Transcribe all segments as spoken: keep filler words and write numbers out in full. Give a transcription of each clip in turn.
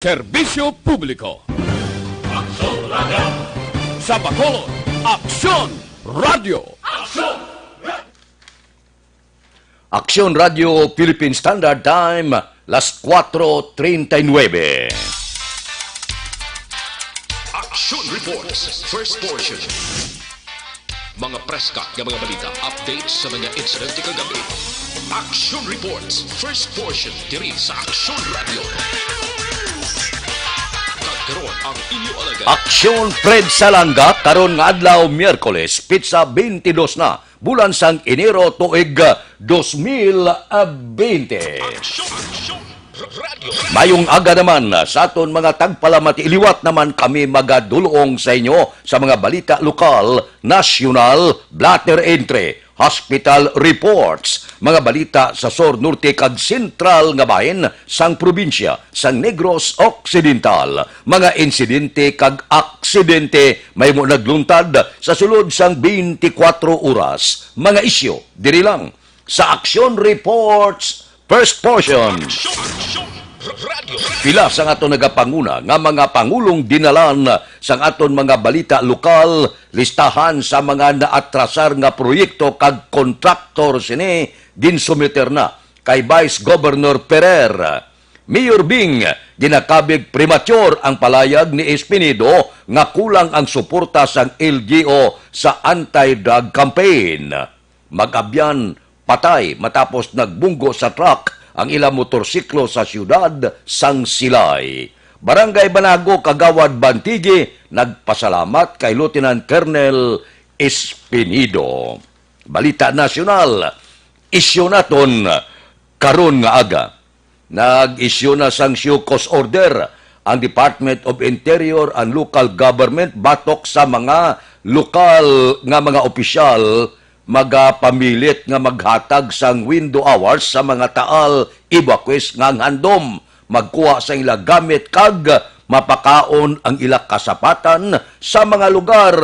Serbisyo publiko. Sa Bacolod, Aksyon Radio. Aksyon Radio Philippine Standard Time, las cuatro treinta y nueve. Action Reports, first portion. Mga preska nga mga balita, updates sa mga insidente kagabi. Action Reports, first portion, diri sa Action Radio. Kag karon ang inyo alagad. Aksyon Fred Salanga, karon nga adlaw, Miyerkules, pitsa twenty-dos na, bulan sang Enero, tuig dos mil twenty. Action, action, radio. Mayong aga naman sa aton mga tagpalamati. Liwat naman kami magadulong sa inyo sa mga balita lokal, nasyonal, blotter entry, hospital reports, mga balita sa sur, norte, kag sentral nga bahin sang probinsya sang Negros Occidental, mga insidente kag aksidente mahimo nagluntad sa sulod sang twenty-four oras, mga isyu diri lang sa Action Reports, first portion. Action, action, radio. Pila sang aton nagapanguna nga mga pangulong dinalan sang aton mga balita lokal, listahan sa mga naatrasar nga proyekto kag kontraktor sini ginsumiter na kay Vice Governor Ferrer. Mayor Bing, ginakabig premature ang palayag ni Espinido nga kulang ang suporta sang L G U sa anti-drug campaign. Mag-abyan patay matapos nagbunggo sa truck ang ila motorsiklo sa siyudad sang Silay. Barangay Banago, Kagawad Bantigi, nagpasalamat kay Lieutenant Colonel Espinido. Balita nasyonal, isyu naton karon nga aga. Nag-isyu na sang show cause order ang Department of Interior and Local Government batok sa mga lokal nga mga opisyal magapamilit nga maghatag sang window hours sa mga taal evacuees nga ang handom magkuha sa ila gamit kag mapakaon ang ila kasapatan sa mga lugar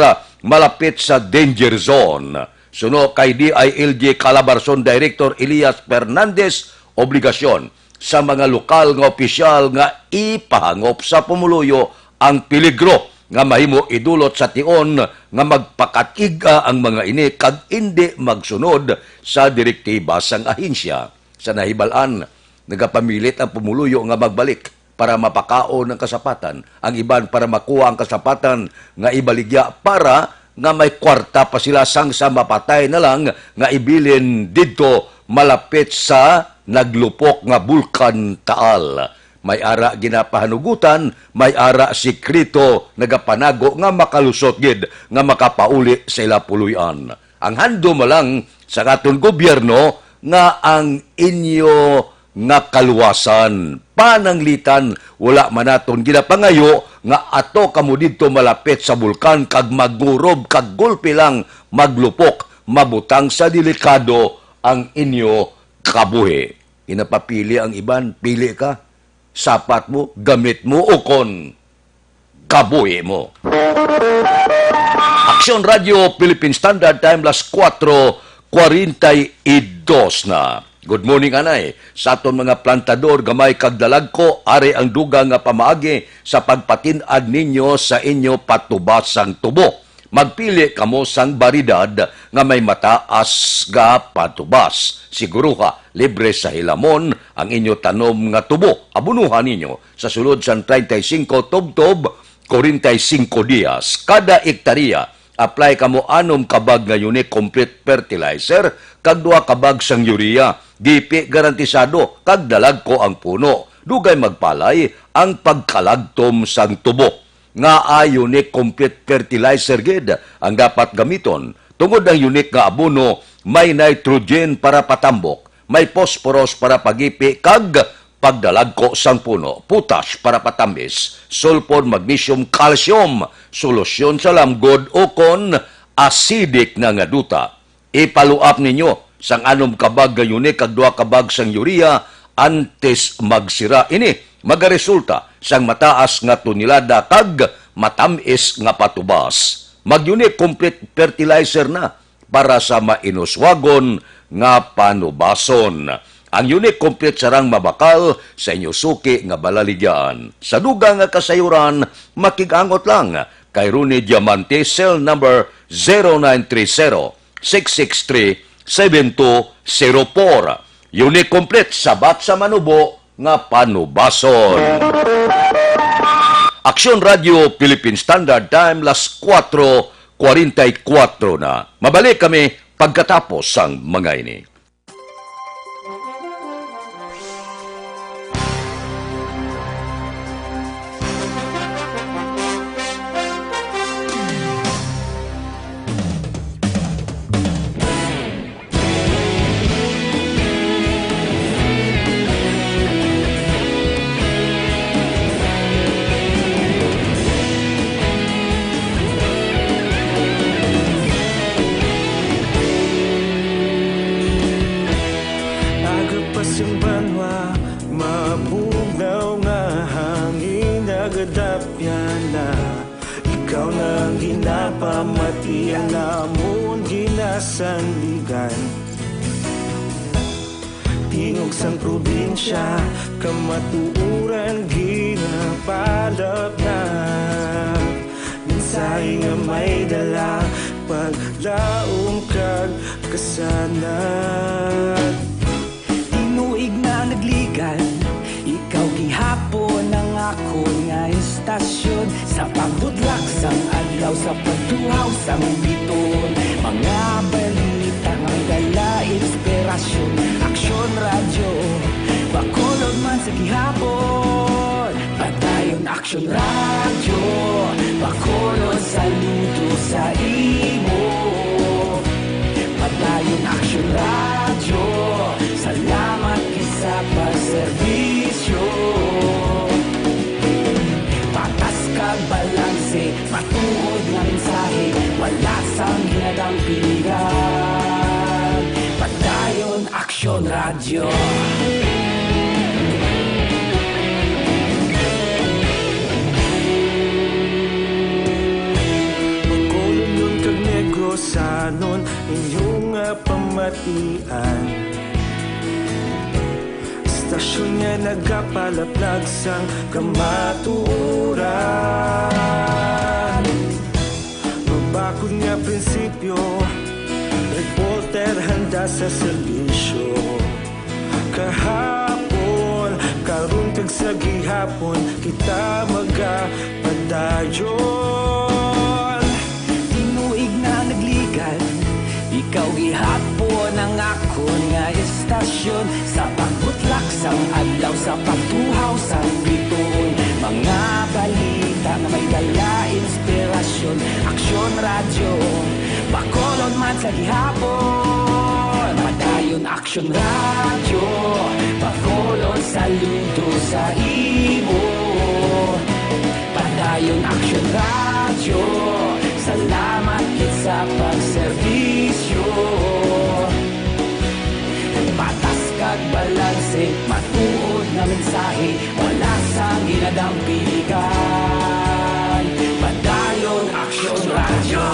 malapit sa danger zone. Suno kay D I L G Calabarzon Director Elias Fernandez, obligasyon sa mga lokal nga opisyal nga ipahangop sa pumuluyo ang peligro nga mahimo idulot sa tion nga magpakatig-a ang mga ini kag indi magsunod sa direktiba sang ahensya. Sa nahibal-an, nagapamilit ang pumuluyo nga magbalik para mapakaon ang kasapatan, ang iban para makuha ang kasapatan nga ibaligya para nga may kwarta pa sila sang sa mapatay na lang nga ibilin didto malapit sa naglupok nga Bulkan Taal. May ara ginapahanugutan, may ara sikreto nagapanago nga makalusot gid nga makapauli sa ila puloy-an. Ang handom lang sa aton gobyerno nga ang inyo nga kaluwasan. Pananglitan, wala man naton ginapangayo nga ato kamo didto malapit sa bulkan kag magurob kag gulpi lang maglupok, mabutang sa delikado ang inyo kabuhi. Ginapapili ang iban, pili ka. Sapat mo, gamit mo, ukon kabuhi mo. Aksyon Radio Philippine Standard Time, las cuatro cuarenta y dos na. Good morning, anay. Sa aton mga plantador, gamay kag dalagko, ari ang dugang nga pamaagi sa pagpatin-ad ninyo sa inyo patubas sang tubo. Magpili kamo sang baridad nga may mataas nga patubas. Siguruha, libre sa hilamon ang inyo tanom nga tubo. Abunuhan ninyo sa sulod sang treinta y cinco tubtob, cuarenta y cinco dias. Kada ektarya, apply kamo anom ka bag nga Unique Complete Fertilizer kag duha ka bag sang urea. Gipi garantisado kag dalagko ang puno. Dugay magpalay ang pagkalagtom sang tubo. Ngaa Unique Complete Fertilizer gid ang dapat gamiton, tungod ang Unique nga abono may nitrogen para patambok, may phosphorus para pagipi kag pagdalagko sang puno, potash para patamis, sulfur, magnesium, calcium, solusyon sa lamgod ukon acidic na nga duta. Ipaluap ninyo sang anom ka bag nga Unique kag duha ka bag sang urea antes magsira. Ini magaresulta sang mataas nga tonelada kag matam-is nga patubas. Mag-Unique Complete Fertilizer na para sa mainuswagon nga panubason. Ang Unique Complete sarang mabakal sa inyo suki nga balaligyaan. Sa dugang nga kasayuran, makig-angot lang kay Ronnie Diamante, cell number zero nine three zero, six six three, seven two zero four. Unique Complete, sabat sa manubo nga panubason. Aksyon Radio Philippine Standard Time, las kuwatro kwarenta y kuwatro na. Mabalik kami pagkatapos sang mga ini. Aga pa sing banwa, mabugnaw nga hangin, nagadapyan na. Ikaw na ang ginapamatian namon, ginasandigan. Tingog sang probinsya, kamatuoran ginapalapnap. Mensahe nga may dala, paglaom kag kasanag. Tinuig na nagligan, ikaw gihapon ang akon nga istasyon. Sa pagbutlak sang adlaw, sa pagtuhaw sang bituon, mga balita nga may dala inspirasyon. Aksyon Radyo, Bacolod man sa gihapon. Padayon Aksyon Radyo, Bacolod, saludo sa imo. Padayon Aksyon Radyo, salamat gid sa pagserbisyo. Patas kag balanse, matuod nga mensahe, wala sang ginadampingan. Padayon Aksyon Radyo. Bacolodnon kag Negrosanon, inyo nga pamatian. Istasyon nga nagapalaplag sang kamatuoran. Mabakod nga prinsipyo, reporter handa sa serbisyo. Kahapon, karon kag sa gihapon, kita magapadayon. Tinuig na nagligan, ikaw gihapon ang akon nga istasyon. Sa pagbutlak sang adlaw, sa pagtuhaw sang bituon, mga balita nga may dala inspirasyon. Aksyon Radyo, Bacolod man sa gihapon. Padayon Aksyon Radyo, Bacolod, saludo sa imo. Padayon Aksyon Radyo, salamat gid sa pagserbisyo. Patas kag balanse, matuod nga mensahe, wala sang ginadampingan. Padayon Aksyon Radyo.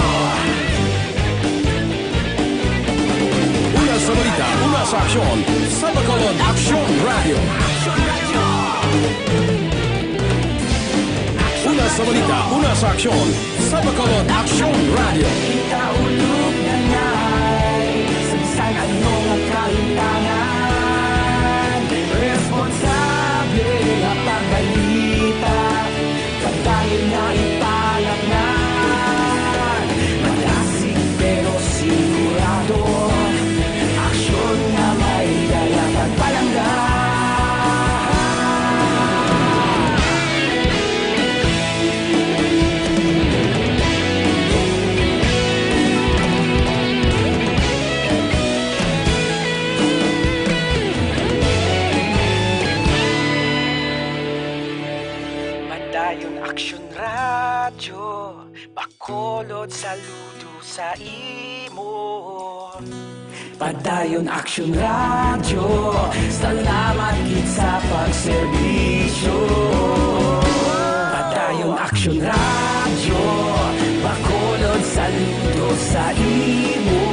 Una sa balita, una sa aksyon, sa Bacolod Aksyon Radyo. Una sa balita, una sa aksyon, sa Bacolod Aksyon Radyo. Kita ulog na nay, sa bisan ano nga kalimtangan, responsable nga pagbalita. Padayon nga ipalapngan, malasig pero sigurado, aksyon nga may dala pagpalangga. Padayon Aksyon Radyo, Bacolod, saludo sa imo. Padayon Aksyon Radyo, salamat gid sa pagserbisyo. Padayon Aksyon Radyo, Bacolod, saludo sa imo.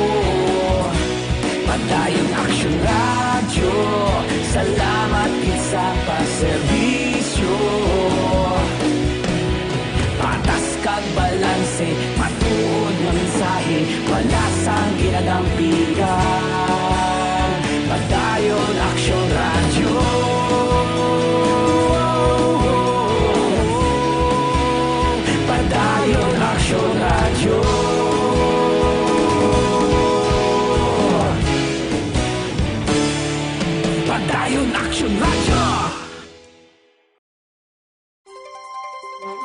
Padayon Aksyon Radyo, Ipa-action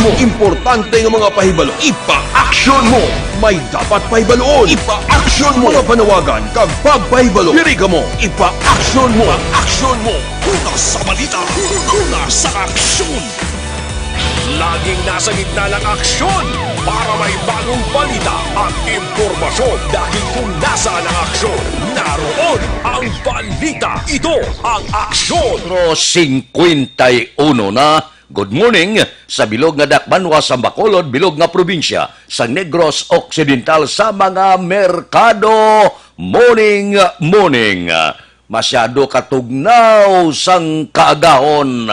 mo. Importante nga mga pahibalo. Ipa-action mo. May dapat pahibaluon. Ipa-action mo. Mga panawagan kag pagpahibalo. Diri kamo. Ipa-action mo. Ipa-action mo. Una sa balita. Una sa aksyon. Laging nasa gitna ng aksyon para may bagong balita at impormasyon. Dahil kung nasaan ang aksyon, naroon ang balita. Ito ang aksyon. Otro singkwenta y uno na. Good morning. Sa bilog nga dakbanwa sa Bacolod, bilog nga probinsya sa Negros Occidental, sa mga merkado. Morning, morning. Masyado katugnaw sang kaagahon.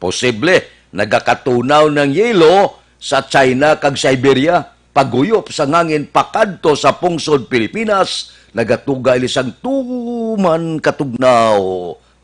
Posible nagakatunaw ng yelo sa China kag Siberia. Paghuyop sang hangin pakadto sa pungsod Pilipinas, nagatuga ini sang tuman katugnaw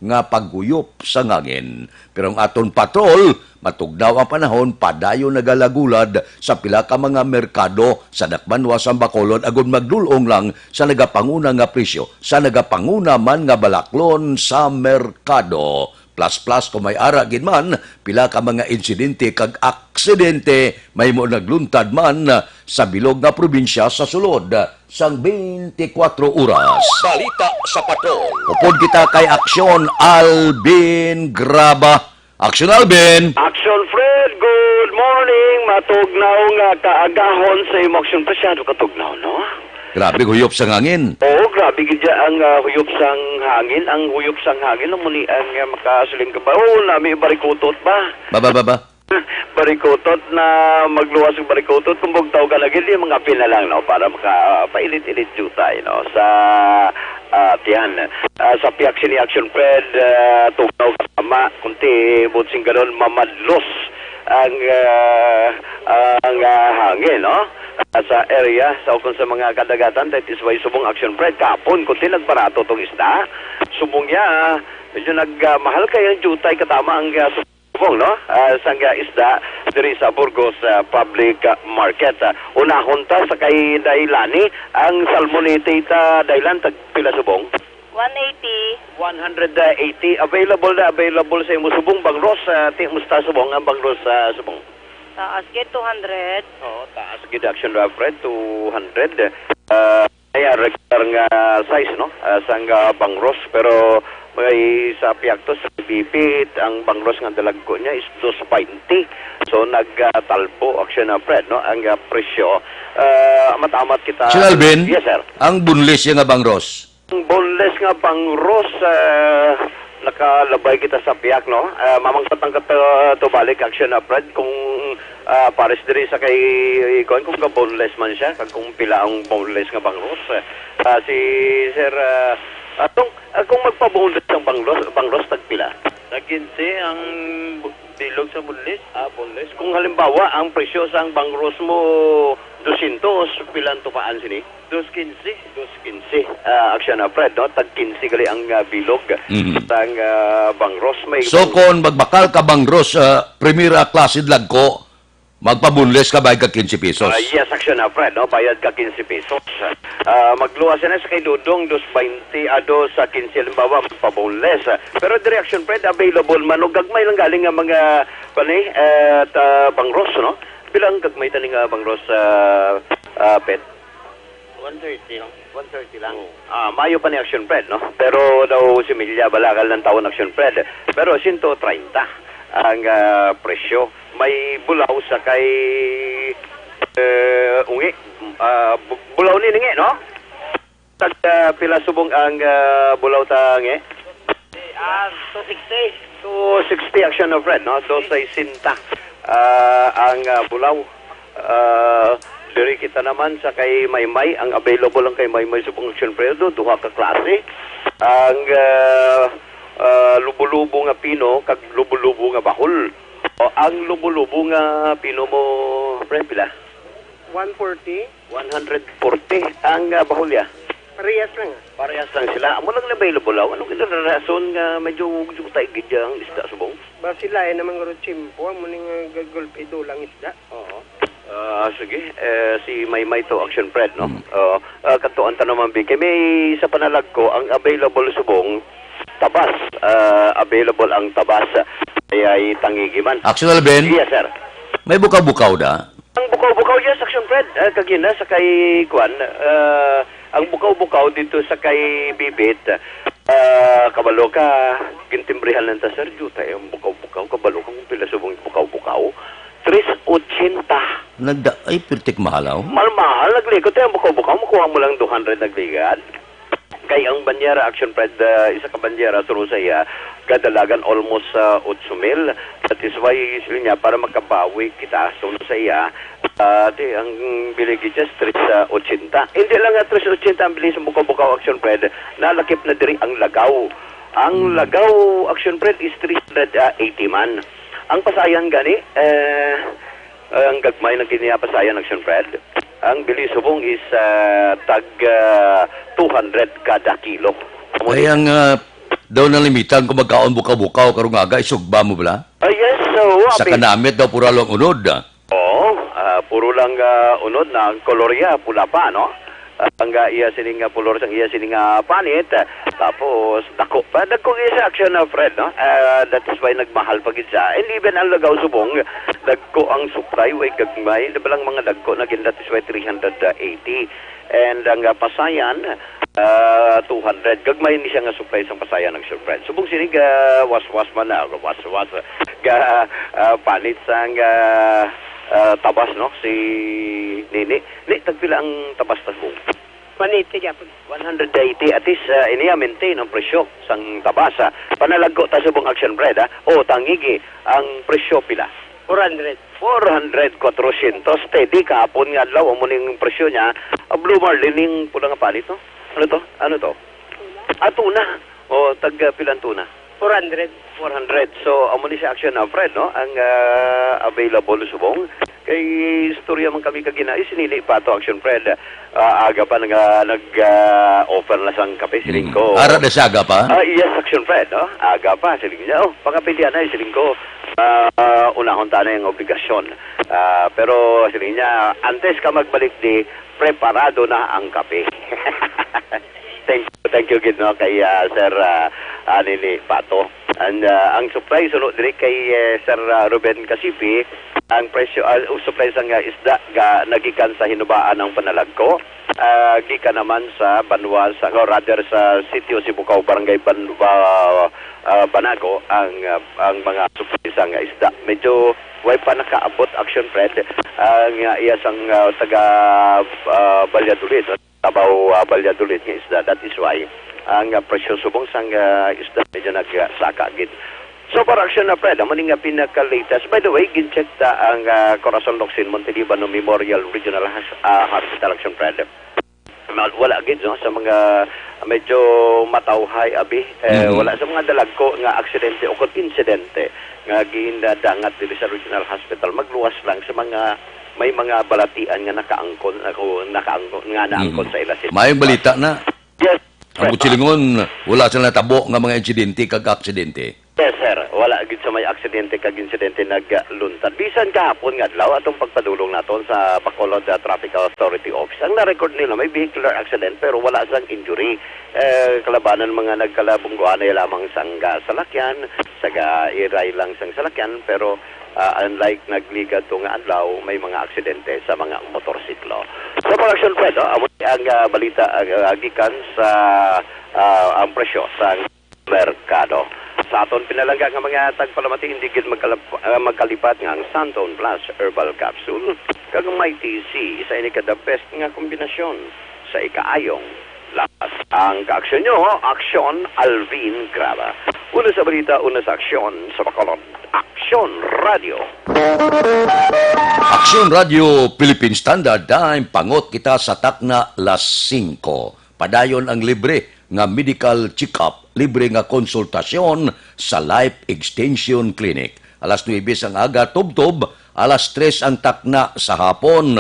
nga paghuyop sang hangin. Pero ang aton patrol, matugnaw ang panahon, padayon nagalagulad sa pila ka mga merkado sa dakbanwa sang Bacolod agud magdul-ong lang sa nagapanguna nga presyo, sa nagapanguna man nga balaklon sa merkado. Plus, plus, kung may ara gid man, pila ka mga insidente kag aksidente mahimo nagluntad man sa bilog nga probinsya sa sulod sang twenty-four oras. Balita sa Patrol. Upod kita kay Aksyon, Alvin Graba. Aksyon, Alvin! Action Fred, good morning. Matugnaw nga kaagahon sa imo aksyon. Masyado katugnaw, no? Grabe, huyop sang hangin. Oo, grabe gid ya ang, ah, huyop sang hangin. Ang huyop sang hangin, amo ni ang, ah, makasiling ka ba? Oo, nami barikutot ba? Baba, baba. Barikutot na magluwas og barikutot. Kung bugtaw ka na gid, di mga pila lang, no? Para maka, ah, pailit-ilit jutay, no? Sa, ah, tiyan. Ah, sa piyak sini Action Fred, ah, tugnaw ka tama. Kunti, buot sing ganon, mamadlos ang, ah, ang, ah, hangin, no? Ah, sa area, sa ukon sa mga kadagatan, that is why subong Action Fred, kapon, kunti nagbarato tong isda. Subong ya, medyo nag, ah, mahal kay ang jutay katama ang, ah, subong, no? Ah, sang, ah, isda diri sa Burgos, ah, Public, ah, Market. Ah, unahon ta sa kay Dailani, ang salmon ni Tita Dailan, tag pila subong? One eighty. One hundred eighty. Available na, available sa imo subong, bangros. Ah, ti, musta subong ang bangros, ah, subong? Taas gid, two hundred. Oo, taas gid, Action Fred, two hundred. Ah, kaya regular nga size, no? Ah, sang, ah, bangros, pero may sa piyaktos, sa bipit, ang bangros nga dalagko niya is dos baynte. So, nagtalbo, Action Fred, no? Ang, ah, presyo. Ah, amat-amat kita. Sir Alvin? Yes, sir. Ang boneless ya nga bangros? Ang boneless nga bangros, ah, nakalabay kita sa piyak, no? Ah, mamangkot ang kata-, tubalik, Action Fred, kung, ah, pares diri sa kay, kuwan, kung ka-boneless man siya, kag kung pila ang boneless nga bangros. Ah, si Sir, ah, atong, ah, kung magpa-boneless ang bangros, bangros, tagpila? Tag quince ang bu-, bilog sa boneless. Ah, boneless. Kung halimbawa, ang presyo sa ang bangros mo, Dosyentos, pila ang tupaan sini? Dos quince. Dos quince. Ah, Action Fred, no? Tag quince gali ang, ah, bilog Mhm. sang, ah, bangros. May So, kung magbakal ka bangros, ah, primera klase dagko, magpabunles ka, bayad ka quince pesos. Ah, yes, Action Fred, no? Bayad ka quince pesos. Ah, magluwas na sa kay Dudong, dos baynte, ah, dos, ah, quince, halimbawa, magpabunles. Ah, pero diri, Action Fred, available man og gagmay lang galing nga mga, kuwan, eh, ah, ta-, bangros, no? Bilang gagmay tani nga bangros, ah, ah, Pet? One thirty lang. One thirty lang. Oo. Ah, mayo pa ni Action Fred, no? Pero daw similya, balakal ng taon Action Fred. Pero sento treinta ang, ah, presyo. May bulaw sa kay, eh, ungi. Ah, bu-, bulaw ni ningi, no? Tag, ah, pila subong ang, ah, bulaw ta ngi? Ah, two sixty. Two sixty, Action Fred, no? Dos sesenta, ah, ang, ah, bulaw. Ah, diri kita naman sa kay Maymay. Ang available lang kay Maymay subong, Action Fred, no? Duha ka klase. Ang, ah, ah, lubo-lubo nga pino kag lubo-lubo nga bahol. O, ang lubo-lubo nga pino mo, Fred, pila? One forty. One hundred forty ang, ah, bahulya. Parehas lang. Parehas lang sila. Amo lang na available, ah. Ano gid ang rason nga medyo jutay gid ang isda subong? Basi lain naman guro tiyempo, amo ni nga gagulpi dulang isda. Oo. Ah, sige. Eh, si Maymay to, Action Fred, no? Mm. Oo. Ah, katuan ta naman, Bi. Kay may sa panalagko, ang available subong, tabas. Ah, available ang tabas. Ay, ay, tangigi man. Action Alvin? Yes, sir. May bukaw-bukaw da? Ang bukaw-bukaw, yes, Action Fred. Ah, kagina sa kay, kuwan, ah, ang bukaw-bukaw dito sa kay Bibit, ah, kabalo ka, gintimbrihan lang ta, sir, jutay ang bukaw-bukaw, kabalo ka kung pila subong bukaw-bukaw? Tres ochenta. Nagda-, ay, pirtik mahal, ah. Mahal-mahal, naglikot, eh, ang bukaw-bukaw, makuha mo lang two hundred nagligad. Kay ang banyera, Action Fred, ah, isa ka banyera, suno sa iya, kadalagan almost, ah, otso mil. That is why, sila niya, para makabawi kita, suno sa iya, ah, di, ang bili gid siya, tres ochenta. Hindi lang nga tres ochenta ang bili sa bukaw-bukaw, Action Fred, nalakip na diri ang lagaw. Ang Hmm. lagaw, Action Fred, is three hundred eighty man. Ang pasayan gani, eh, ang gagmay ng kiniya pasayan, Action Fred. Ang bili subong is, ah, tag, ah, two hundred kada kilo. Amo Ay, ni ang, ah, daw nalimitan kung magkaon bukaw-bukaw karong aga, isugba mo bala? Ah, yes, so, Sa abi- kanamit daw, pura lang unod, ah. Oo, ah, puro lang, ah, unod na ang kolor iya, pula pa, no? Ang, ah, iya sining, ah, pulor sang iya sining, ah, panit, ah, tapos dako pa, dagko iya sa Action, ah, Fred, no? Ah, that is why nagmahal pa gid siya. And even ang lagaw subong, dagko ang supply, way gagmay, di ba lang mga dagko na gid, that is why three hundred eighty. And ang, ah, pasayan, ah, two hundred. Gagmay ni siya nga supply sang pasayan, Action Fred. Subong sining, ah, waswas man na, waswas, ga, ah, panit sang, ah, ah, tabas, no? Si Nini. Ni, tagpila ang tabas ta subong? One eighty gyapon. One hundred eighty. At least, ah, iniya maintain ang presyo sang tabas, ah. Panalagko ta subong, Action Fred, ah. O, tangigi, ang presyo pila? Four hundred. Four hundred, kwatrosyentos. Steady kahapon nga adlaw, amo ning presyo niya. Ah, Blue Marlin, ning pula nga panit, no? Ano to? Ano to? Ah, tuna. O, tag, ah, pila ang tuna? Four hundred. Four hundred. So, amo ni siya, Action, ah, Fred, no? Ang, ah, available subong. Kay istorya man kami kagina, eh, si Nini pa to, Action Fred. Ah, aga pa nga nag, ah, offer na sang kape, siling Mm. ko. Ara na siya aga pa? Ah, yes, Action Fred, no? Aga pa, siling niya. Oh, pangape diyan ay, siling ko. Ah, unahon ta na yung obligasyon. Ah, pero siling niya, antes ka magbalik di, preparado na ang kape. Thank you, thank you gid, no, kay, ah, Sir, ah, ah, Nini Pato. And, ah, ang supply suno diri kay, eh, Sir, ah, Ruben Casipi, ang presyo, ah, ang supply sang, ah, isda ga nagikan sa Hinubaan ang Panalagko, ah, gikan naman sa banwa sa, or rather sa sitio Sibukaw, Barangay Ban-, Ba-, ah, Banago ang, ah, ang mga supply sang, ah, isda. Medyo way pa nakaabot, Action Fred, ang, ah, iya sang, ah, taga, ah, Valladolid. Tabaw, ah, Valladolid nga isda. That is why ang, ah, presyo subong sang, ah, isda medyo nagsaka gid. So, para Action, ah, Fred, amo ni nga pinaka-latest. By the way, gin-check ta ang, ah, Corazon Locsin Montelibano Memorial Regional Has-, ah, Hospital, Action Fred. Ma-, wala gid, no, sa mga medyo matawhay, abi. Eh, Mhm. Wala sa mga dalagko nga aksidente o kon insidente nga gindangat diri sa Regional Hospital. Magluwas lang sa mga may mga balatian nga nakaangkon, ako, nakaangkon, nga naangkon Mhm. sa ila sitwasyon. Maayong balita na. Yes, Ang sir. Buchilingon, wala sila natabo nga mga insidente kag aksidente. Yes, sir. Wala gid sa may aksidente kag insidente nagluntad. Bisan kahapon nga adlaw, atong pagpadulong naton sa Bacolod, ah, Traffic Authority Office, ang na-record nila may vehicular accident pero wala sang injury. Eh, kalabanan mga nagkalabungguanay lamang sang, ah, salakyan, sa gairay lang sang salakyan, pero, ah, unlike nagligad to nga adlaw, may mga aksidente sa mga motorsiklo. Sa mga aksyon, Fred, oh, amo ni ang, ah, balita, ah, gikan sa, ah, ang presyo sa merkado. Sa aton pinalangga nga mga tagpalamati, hindi gid magkalap-, ah, magkalipat nga ang Santon Plus Herbal Capsule kag ang Mighty C, isa ini ka the best nga kombinasyon sa ikaayong lakas. Ang kaaksyon nyo, Aksyon Alvin Graba. Una sa balita, una sa aksyon sa Bacolod. Aksyon Radio. Aksyon Radio Philippine Standard Time, pangot kita sa takna las singko. Padayon ang libre nga medical check-up, libre nga konsultasyon sa Life Extension Clinic. Alas nuwebe sang aga tubtob, alas tres ang takna sa hapon.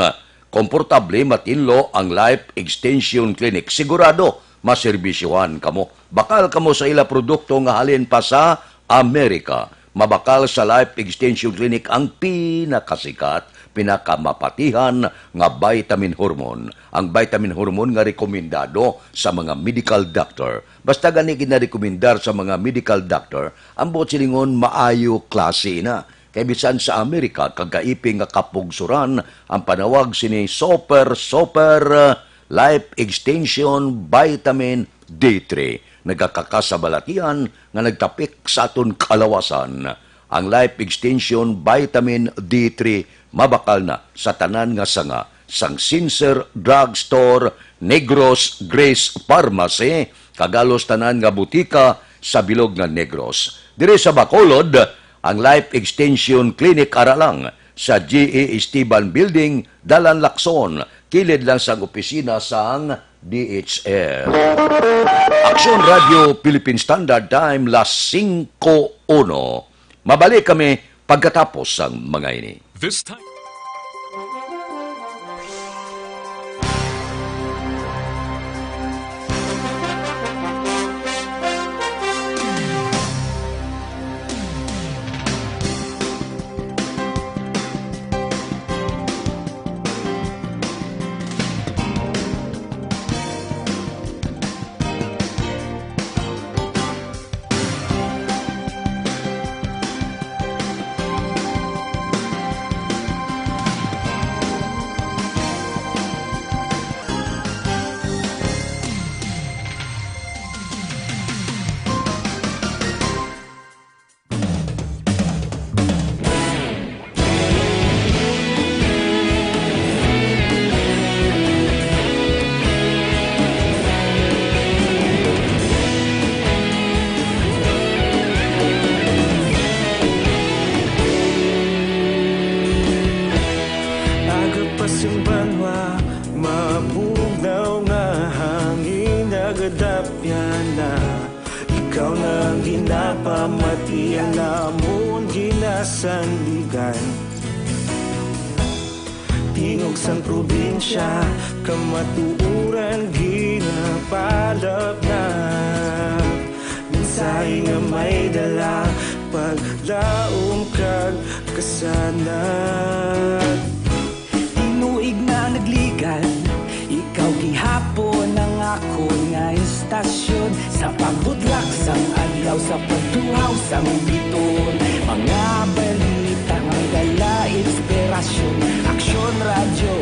Komportable matinlo ang Life Extension Clinic. Sigurado, maserbisyohan kamo. Bakal kamo sa ila produkto nga halin pa sa Amerika. Mabakal sa Life Extension Clinic ang pinakasikat, pinakamapatihan nga vitamin hormone. Ang vitamin hormone nga rekomendado sa mga medical doctor. Basta gani ginarekomendar sa mga medical doctor, ang buot silingon maayo klase na. Kay bisan sa Amerika, kag kaiping nga kapugsuran, ang panawag sini super, super, uh, life extension vitamin D three. Nagakakasabalatian nga nagtapik sa aton kalawasan. Ang life extension vitamin D three mabakal na sa tanan nga sanga sang Sincere Drugstore, Negros Grace Pharmacy, kag halos tanan nga butika sa bilog nga Negros. Diri sa Bacolod, ang Life Extension Clinic ara lang sa G E Esteban Building, Dalan Lacson, kilid lang sang opisina sang D H L. Aksyon Radio Philippine Standard Time, las singko uno. Mabalik kami pagkatapos sang mga ini. This time. Aga pa sing banwa, mabugnaw nga hangin, nagadapyan na. Ikaw na ang ginapamati, ang amon ginasandigan. Tingog sang probinsya, kamatuoran ginapalapnap. Mensahe nga may dala, paglaom kag kasanag. Tinuig na nagligan, ikaw gihapon ang akon nga istasyon. Sa pagbutlak sang adlaw, sa pagtuhaw sang biton, mga balita nga dala inspirasyon. Aksyon Radyo,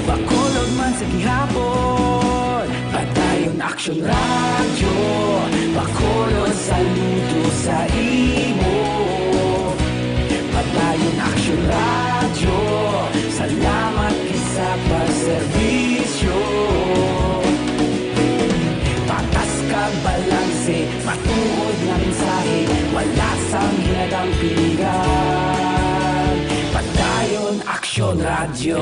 Bacolod man sa gihapon. Padayon Aksyon Radyo, Bacolod, saludo sa imo. Padayon Aksyon Radyo, salamat gid sa pagserbisyo. Patas kag balanse, matuod nga mensahe, wala sang ginadampingan. Padayon Aksyon Radyo.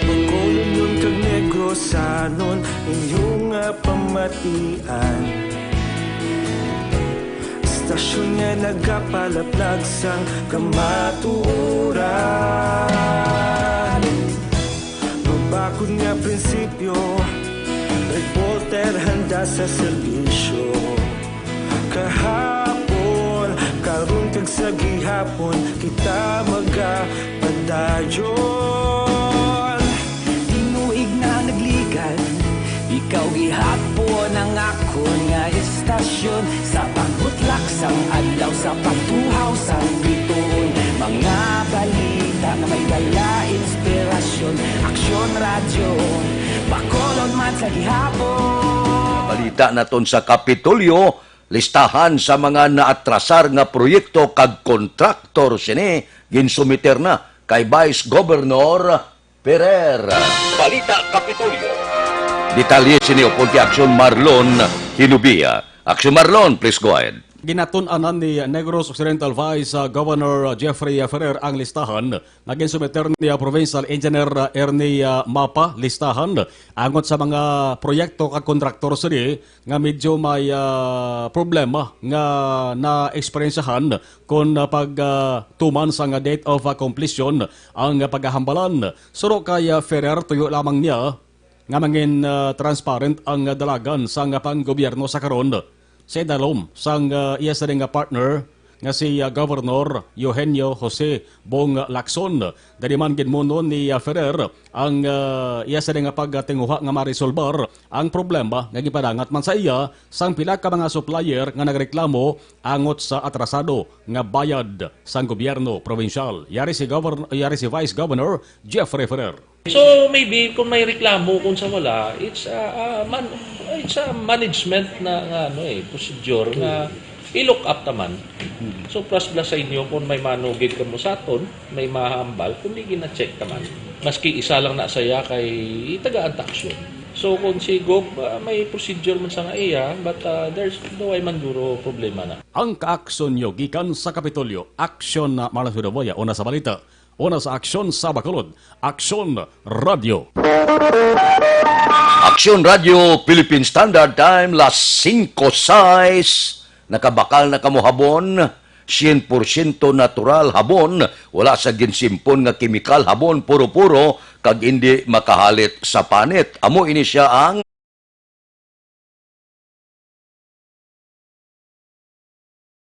Bacolodnon kag Negrosanon, inyo nga pamatian. Aksyon nga nagapalaplag sang kamatuoran. Mabakod nga prinsipyo, reporter handa sa serbisyo. Kahapon, karon kag sa gihapon, kita magapadayon. Tinuig na nagligad, ikaw gihapon ang akon nga estasyon. Sa pagbutlak sang adlaw, sa pagtuhaw sang bituon, mga balita nga may dala inspirasyon. Aksyon Radyo, Bacolod man sa gihapon. Balita naton sa Kapitolyo, listahan sa mga naatrasar nga proyekto kag kontraktor sini ginsumiter na kay Vice Governor Ferrer. Balita Kapitolyo. Detalye sini upod kay Aksyon Marlon Hinubia. Aksyon Marlon, please go ahead. Ginatun-anan ni Negros Occidental Vice, uh, Governor, uh, Jeffrey, uh, Ferrer ang listahan nga ginsumiter ni, uh, Provincial Engineer, uh, Ernie, uh, Mapa, listahan angot sa mga proyekto kag kontraktor sini nga medyo may, ah, problema nga naeksperyensyahan kon, ah, pag, ah, tuman sang date of, ah, completion ang paghahambalan. Suno kay, ah, Ferrer, tuyo lamang niya nga mangin, ah, transparent ang dalagan sang panggobyerno sa karon. Sa idalom sang, ah, iya sini nga partner nga si, ah, Governor Eugenio Jose Bong Lacson, dali man ginmuno ni, ah, Ferrer ang, ah, iya sini nga pagtinguha nga marisolbar ang problema nga gipadangat man sa iya sang pila ka mga supplier nga nagreklamo angot sa atrasado nga bayad sang gobyerno probinsyal. Yari si Govern-, yari si Vice Governor Jeffrey Ferrer. So, maybe kung may reklamo kung sa wala, it's a, a man-, it's a management na, nga ano eh, procedure nga i-look up taman. So, plus plus sa inyo kung may manugid kamo sa aton, may mahambal, kung di gina-check taman. Maski isa lang na saya kay tagaan ta aksyon. So, kung si Gob, ah, may procedure man sa nga iya, but, ah, there's no way man guro problema na. Ang kaaksyon nyo gikan sa Kapitolyo, aksyon na Marlon Hudaboya, una sa balita. Una sa Aksyon sa Bacolod, Aksyon Radyo. Aksyon Radyo, Philippine Standard Time, las singko sais. Nakabakal na kamo habon, syen porsyento natural habon, wala sa ginsimpon nga kemikal, habon puro-puro, kag indi makahalit sa panit. Amo ini sia ang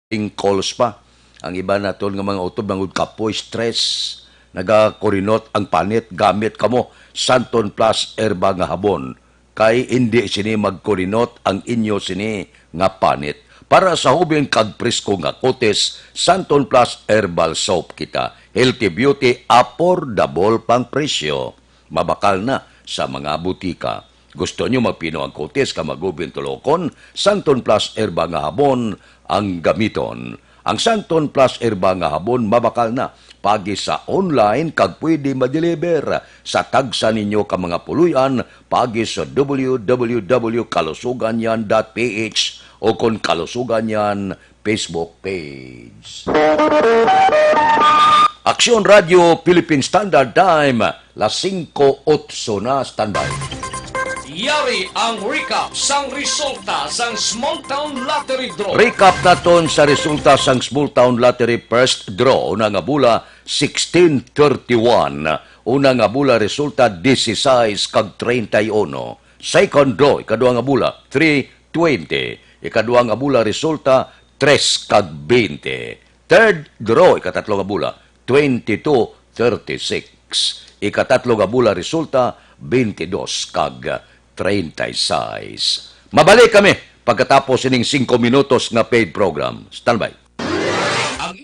wrinkles pa. Ang iba naton nga mga utod, bangod kapoy, stress, nagakurinot ang panit, gamit kamo Santon Plus Herba nga habon, kay indi sini magkurinot ang inyo sini nga panit. Para sa hubin kag presko nga kutis, Santon Plus Herbal Soap kita. Healthy beauty, affordable pang presyo. Mabakal na sa mga butika. Gusto nyo mapino ang kutis ka magubin tulokon? Santon Plus Herba nga habon ang gamiton. Ang Santon Plus Herba nga habon mabakal na. Pagi sa online kag pwede ma-deliver sa tagsa ninyo ka mga puloy-an pagi sa w w w kalusuganyan dot p h o kon Kalusuganyan Facebook page. Aksyon Radyo Philippine Standard Time, las singko otso na, standby. Yari ang recap sang resulta sang Small Town Lottery Draw. Recap naton sa resulta sang Small Town Lottery First Draw, una nga bula, sixteen thirty-one. Una nga bula resulta, dieciséis kag treinta y uno. Second draw, ikadua nga bula, three twenty. Ikadua nga bula resulta, tres kag bente. Third draw, ikatatlo nga bula, twenty-two thirty-six. Ikatatlo nga bula resulta, twenty-dos kag treinta y seis. Mabalik kami pagkatapos sining singko minutos nga paid program. Standby. Ang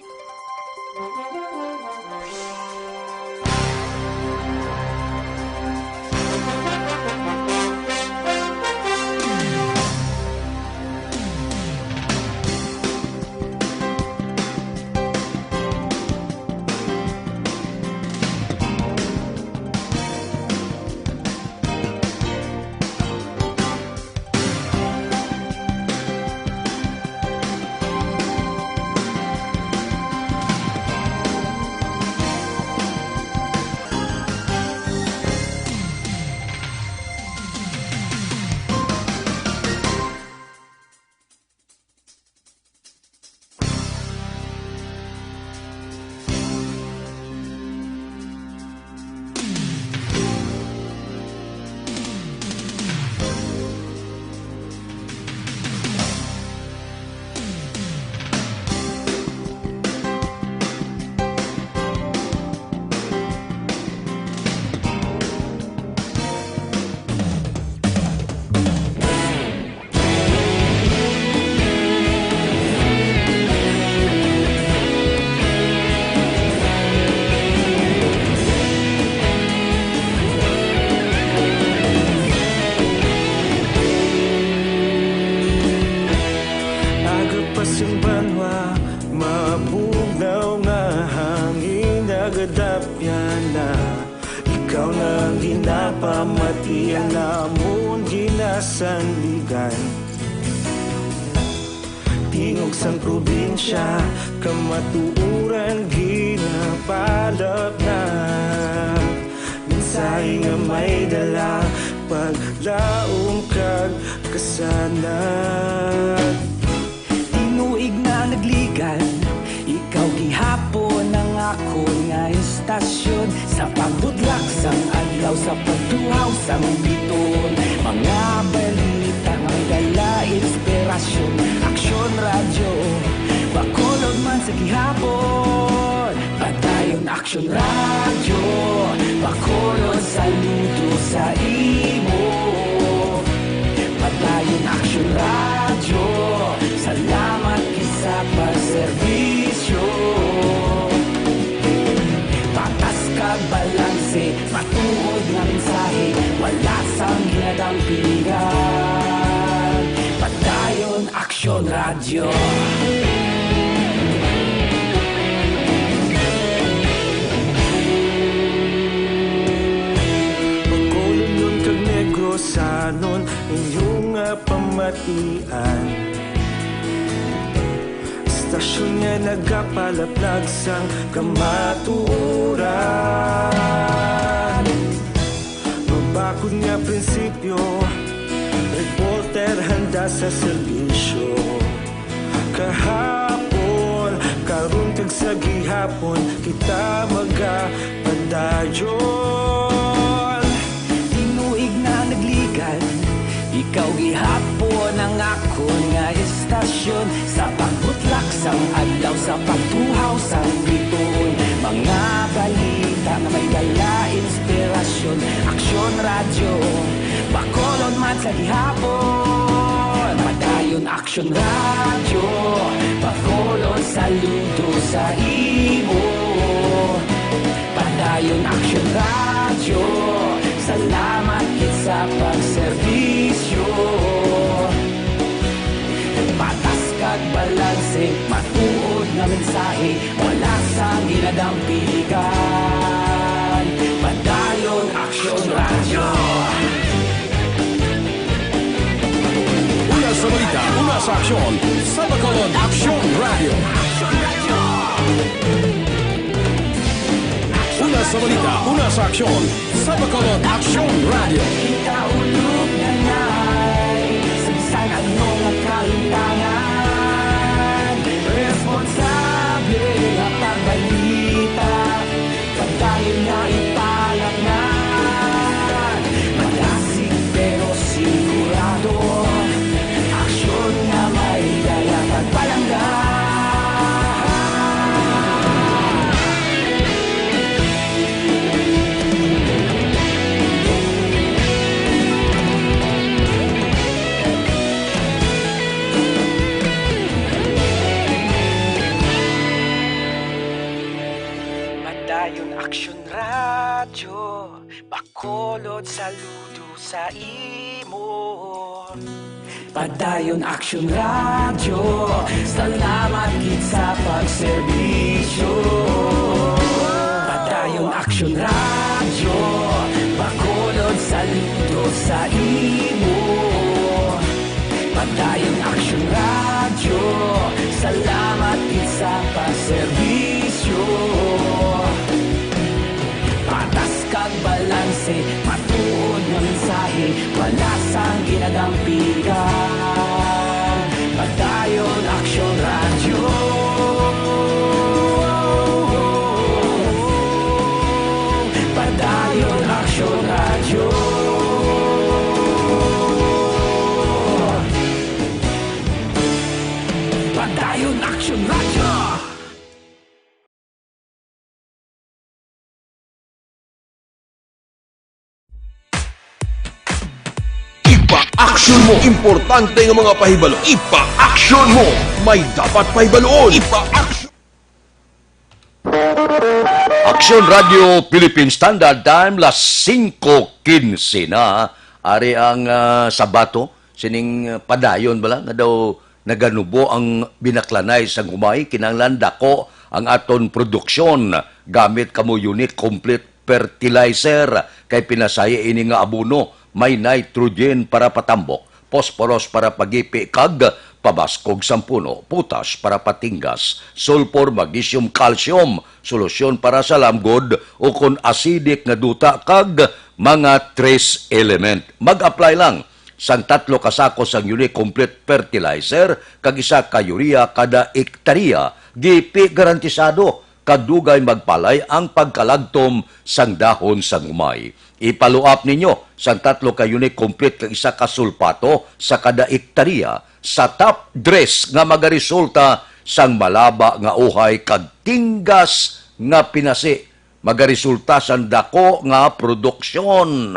Pamati ang amon ginasandigan. Tingog sang probinsya, kamatuoran ginapalapnag. Mensahe nga may dala, paglaom kag kasanag. Tinuig na nagligan, ikaw gihapon ang akon nga istasyon. Sa pagbutlak sang adlaw, sa pagtuhaw sang bituon, mga balita nga may dala inspirasyon. Aksyon Radyo, Bacolod man sa gihapon. Padayon Aksyon Radyo, Bacolod, saludo sa imo. Padayon Aksyon Radyo, salamat gid sa pagserbisyo. Patas kag balanse, matuod nga mensahe, wala sang ginadampigan. Padayon Aksyon Radyo. Bacolodnon kag Negrosanon, inyo nga pamatian. Istasyon nga nagapalaplag sang kamatuoran. Mabakod nga prinsipyo, reporter handa sa serbisyo. Kahapon, karon kag sa gihapon, kita magapadayon. Tinuig na nagligan, ikaw gihapon ang akon nga istasyon. Sa pagbutlak sang adlaw, sa pagtuhaw sang bituon, mga balita nga may dala inspirasyon. Aksyon Radyo, Bacolod man sa gihapon. Padayon Aksyon Radyo, Bacolod, saludo sa imo. Padayon Aksyon Radyo, salamat gid sa pagserbisyo. Patas kag balanse, matuod nga mensahe, wala sang ginadampigan. Padayon Aksyon Radyo. Una sa balita, una sa aksyon, sa Bacolod Aksyon Radyo. Una sa balita, una sa aksyon, sa Bacolod Aksyon Radyo. Ikaulo na na'y sa bisan ano nga kahitangan, responsable nga pagbalita. Padayon na ipalapngan, madasig pero sigurado, aksyon nga may dala kag palangga. Padayon Aksyon Radyo, Bacolod, saludo sa imo. Padayon Aksyon Radyo, salamat gid sa pagserbisyo. Padayon Aksyon Radyo, Bacolod, saludo sa imo. Padayon Aksyon Radyo, salamat gid sa pagserbisyo. Patas kag balanse, matuod nga mensahe, wala sang ginadampigan. Padayon Aksyon Radyo. Padayon Aksyon Radyo. Padayon Aksyon Radyo. Ipa-action mo. Importante nga mga pahibalo. Ipa-action mo. May dapat pahibaluon. Ipa-action. Aksyon Radio Philippine Standard Time, las singko quince na. Ari ang, ah, sabato, sining, ah, padayon bala nga daw naganubo ang binaklanay sang humay, kinahanglan dako ang aton produksyon gamit kamo unit, complete fertilizer, kay pinasaya ini nga abono, may nitrogen para patambok, phosphorus para pagipi kag pabaskog sang puno, potash para patinggas, sulfur, magnesium, calcium, solusyon para sa lamgod o kon acidic nga duta kag mga trace element. Mag-apply lang sang tatlo ka sako sang Unicomplete fertilizer kag isa ka urea kada ektarya. Gipi garantisado kag dugay magpalay ang pagkalagtom sang dahon sang humay. Ipaluap ninyo sang tatlo ka Unicomplete kag isa ka sulpato sa kada ektarya sa top dress nga magaresulta sang malaba nga uhay kag tinggas nga pinasi. Magaresulta sang dako nga produksyon.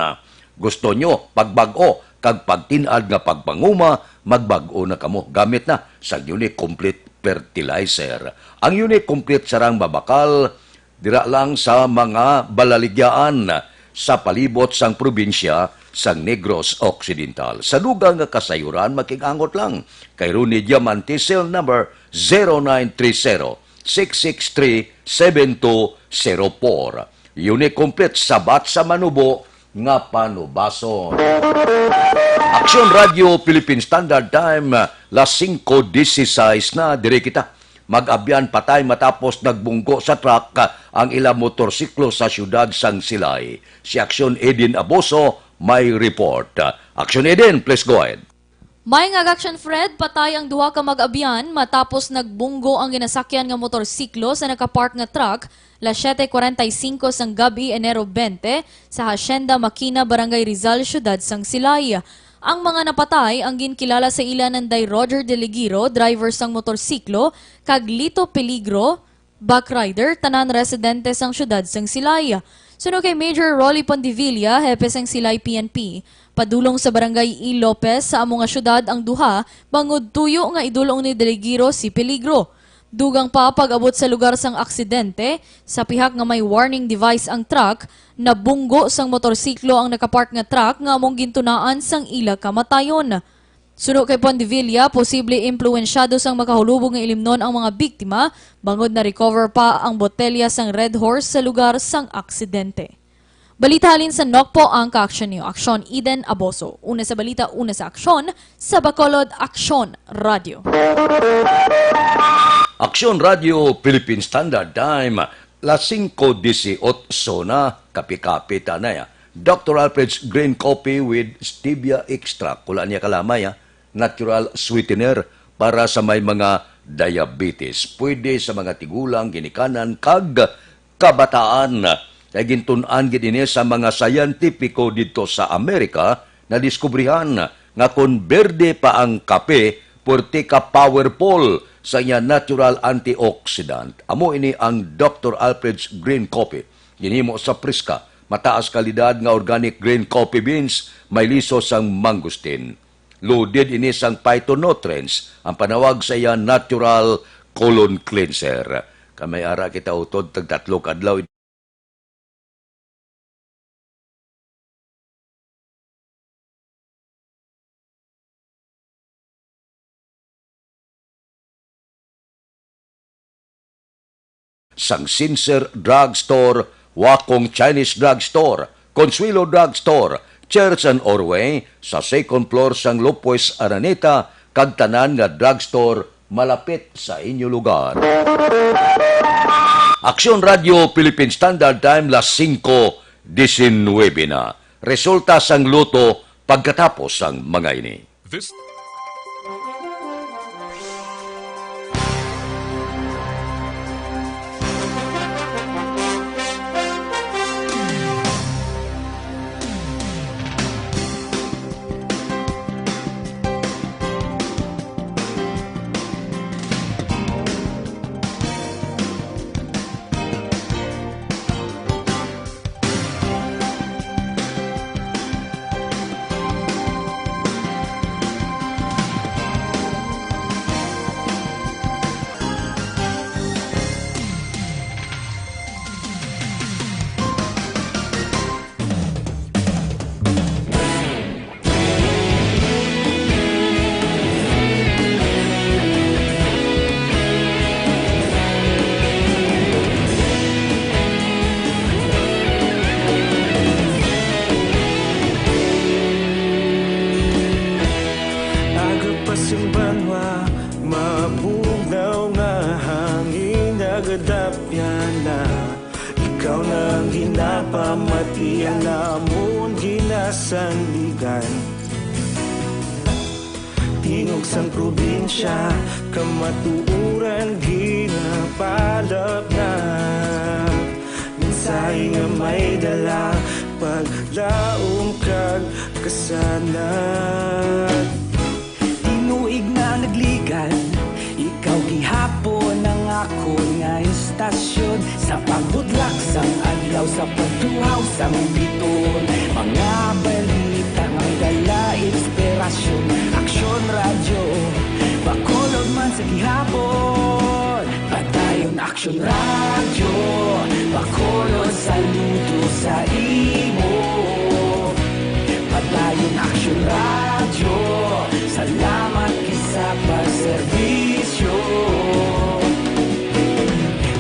Gusto nyo pagbag-o kag pagtin-ad nga pagpanguma, magbag-o na kamo. Gamit na sang Unicomplete fertilizer. Ang Unicomplete sarang mabakal dira lang sa mga balaligyaan sa palibot sang probinsya sang Negros Occidental. Sa dugang nga kasayuran, makig-angot lang kay Ronnie Diamante, cell number zero nine three zero, six six three, seven two zero four. Unicomplete, sabat sa manubo nga panubason. Aksyon Radio Philippine Standard Time, las singko dieciséis na, diri kita. Mag-abyan patay matapos nagbunggo sa truck ang ila motorsiklo sa siyudad sang Silay. Si Aksyon Eden Aboso may report. Aksyon Eden, please go ahead. May nga Action Fred, patay ang duha ka mag-abyan matapos nagbunggo ang ginasakyan nga motorsiklo sa nakapark nga truck, las siete cuarenta y cinco sang gab-i, Enero twenty, sa Hacienda Makina, Barangay Rizal, siyudad sang Silay. Ang mga napatay ang ginkilala sa ila nanday Roger Deligiro, driver sang motorsiklo, kag Lito Peligro, backrider, tanan residente sang siyudad sang Silay. Suno kay Major Rolly Pondevilla, hepe sang Silay P N P, padulong sa Barangay E. Lopez sa amo nga siyudad ang duha, bangod tuyo nga idul-ong ni Deligiro si Peligro. Dugang pa, pag-abot sa lugar sang aksidente, sa pihak nga may warning device ang truck, nabunggo sang motorsiklo ang nakapark nga truck nga among gintunaan sang ila kamatayon. Suno kay Pondevilla, posible impluwensyado sang makahulubog nga ilimnon ang mga biktima, bangod na-recover pa ang botelya sang Red Horse sa lugar sang aksidente. Balita halin sa Nokpo, ang kaaksyon niyo, Aksyon Eden Aboso. Una sa balita, una sa aksyon, sa Bacolod, Aksyon Radio. Aksyon Radio, Philippine Standard Time, las singko dieciocho na, kape-kape ta na ya. Doctor Alfred's Green Coffee with Stevia Extract. Wala niya kalamay, ha? Natural sweetener para sa may mga diabetes. Pwede sa mga tigulang, ginikanan, kag kabataan. Kay gintun-an gid ini sa mga siyentipiko didto sa Amerika, nadiskubrihan nga kon berde pa ang kape, puwerte ka powerful sa iya natural antioxidant. Amo ini ang Doctor Alfred's Green Coffee. Ginhimo sa priska, mataas kalidad nga organic green coffee beans, may liso sang mangosteen. Loaded ini sang phytonutrients, ang panawag sa iya natural colon cleanser. Kay may ara kita utod tag tatlo ka adlaw. Sang Sincere Drugstore, Wakong Chinese Drugstore, Consuelo Drugstore, Church and Orway, sa second floor sang Lopez Araneta, kag tanan nga drugstore malapit sa inyo lugar. Aksyon Radio Philippine Standard Time, las singko diecinuebe na. Resulta sang lotto pagkatapos sang mga ini. This Sandigan. Tingog sang probinsya, kamatuoran ginapalapnap. Mensahe nga may dala, paglaom kag kasanag. Tinuig na nagligan, ikaw gihapon ang akon nga istasyon. Sa pagbudlak sang adlaw, sa pagtuhaw sang bituon, mga balita nga may dala inspirasyon. Aksyon Radyo, Bacolod man sa gihapon. Padayon Aksyon Radyo, Bacolod, saludo sa imo. Padayon Aksyon Radyo, salamat kita sa pagserbisyo.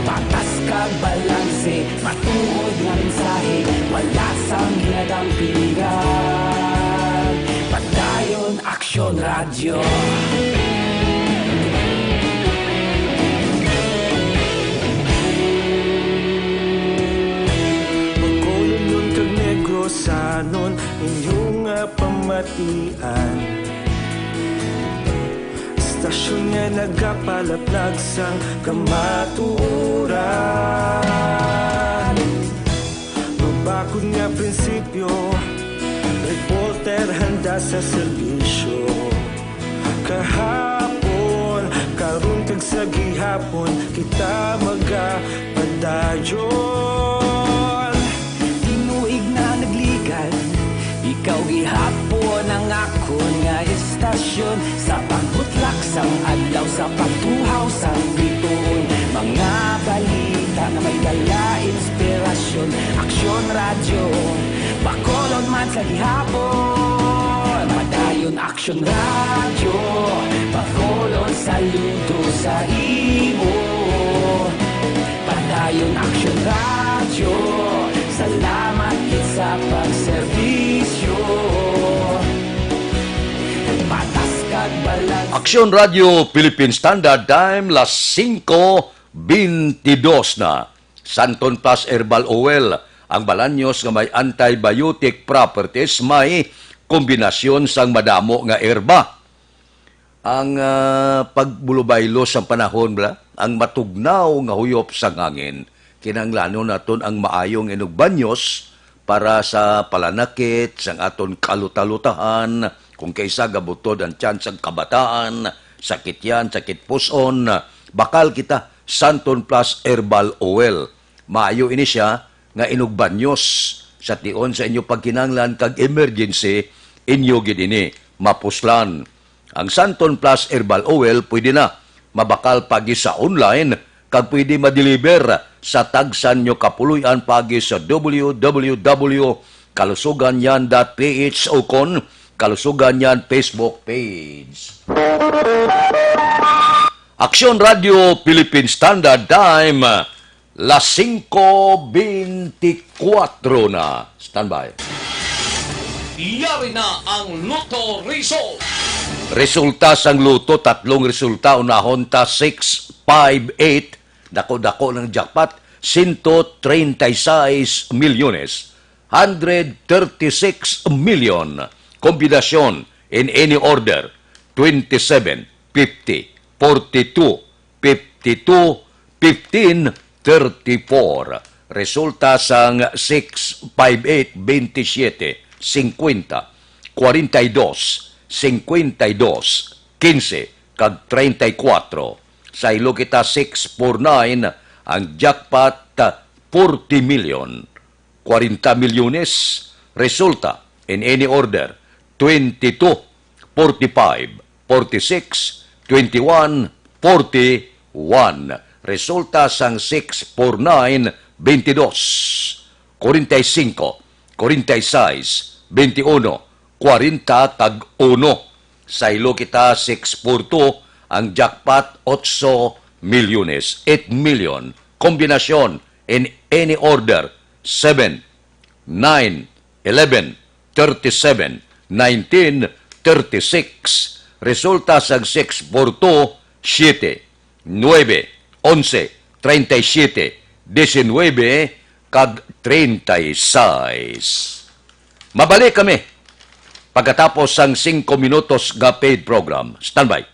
Patas kag balanse, matuod nga mensahe, wala sang ginadampingan. Padayon Aksyon Radyo. Bacolodnon kag Negrosanon, inyo nga pamatian. Istasyon nga nagapalaplag sang kamatuoran. Mabakod nga prinsipyo, reporter handa sa serbisyo. Kahapon, karon kag sa gihapon, kita magapadayon. Tinuig na nagligan, ikaw gihapon ang akon nga istasyon. Sa pagbutlak sang adlaw, sa pagtuhaw sang bituon, mga balita nga may dala inspirasyon. Aksyon Radyo, Bacolod man sa gihapon. Padayon Aksyon Radyo, Bacolod, saludo sa imo. Padayon Aksyon Radyo, salamat gid sa pagserbisyo. Patas kag balanse. Aksyon Radyo Philippine Standard Time, las singko beintidos na. Santon Plus Herbal Oil, ang balanyos nga may antibiotic properties, may kombinasyon sang madamo nga herba. Ang, ah, pagbulubaylo sang panahon, bala, ang matugnaw nga huyop sang hangin, kinahanglanon naton ang maayong inugbanyos para sa palanakit sang aton kalutalutahan, kung kaisa gabutod ang tiyan sang kabataan, sakit tiyan, sakit pus-on, bakal kita Santon Plus Herbal Oil. Maayo ini sia nga inugbanyos sa tion sa inyo pagkinahanglan kag emergency, inyo gid ini mapuslan. Ang Santon Plus Herbal Oil pwede na mabakal pagi sa online kag pwede ma-deliver sa tagsa ninyo kapuloy-an pagi sa w w w kalusuganyan dot p h ukon Kalusuganyan Facebook page. Aksyon Radio Philippine Standard Time, las singko beintikwatro na. Standby. Yari na ang Lotto Result. Resulta sang Lotto, tatlong resulta, unahon ta six five eight, dako-dako ng jackpot, sento treinta y seis milyones, hundred thirty-six million. Kombinasyon in any order, twenty-seven, fifty, forty-two, fifty-two, fifteen, thirty-four. Resulta sang six five eight, twenty-seven, fifty, forty-two, fifteen, kag treinta y kuwatro. Saylo kita six four nine, ang jackpot, forty million. Kwarenta milyones. Resulta, in any order, twenty-two, forty-five, forty-six, twenty-one, forty-one. Resulta sang six four nine, twenty-dos, kwarenta y singko, kwarenta y seis, twenty-uno, kwarenta kag uno. Saylo kita six four two, ang jackpot, otso milyones, eight million. Kombinasyon, in any order, seven, nine, eleven, thirty-seven, nineteen, thirty-six. Resulta sang six four two, siete, nuebe, onse, treinta y siete, diecinuebe, kag treinta y seis. Mabalik kami pagkatapos sang singko minutos nga paid program. Standby.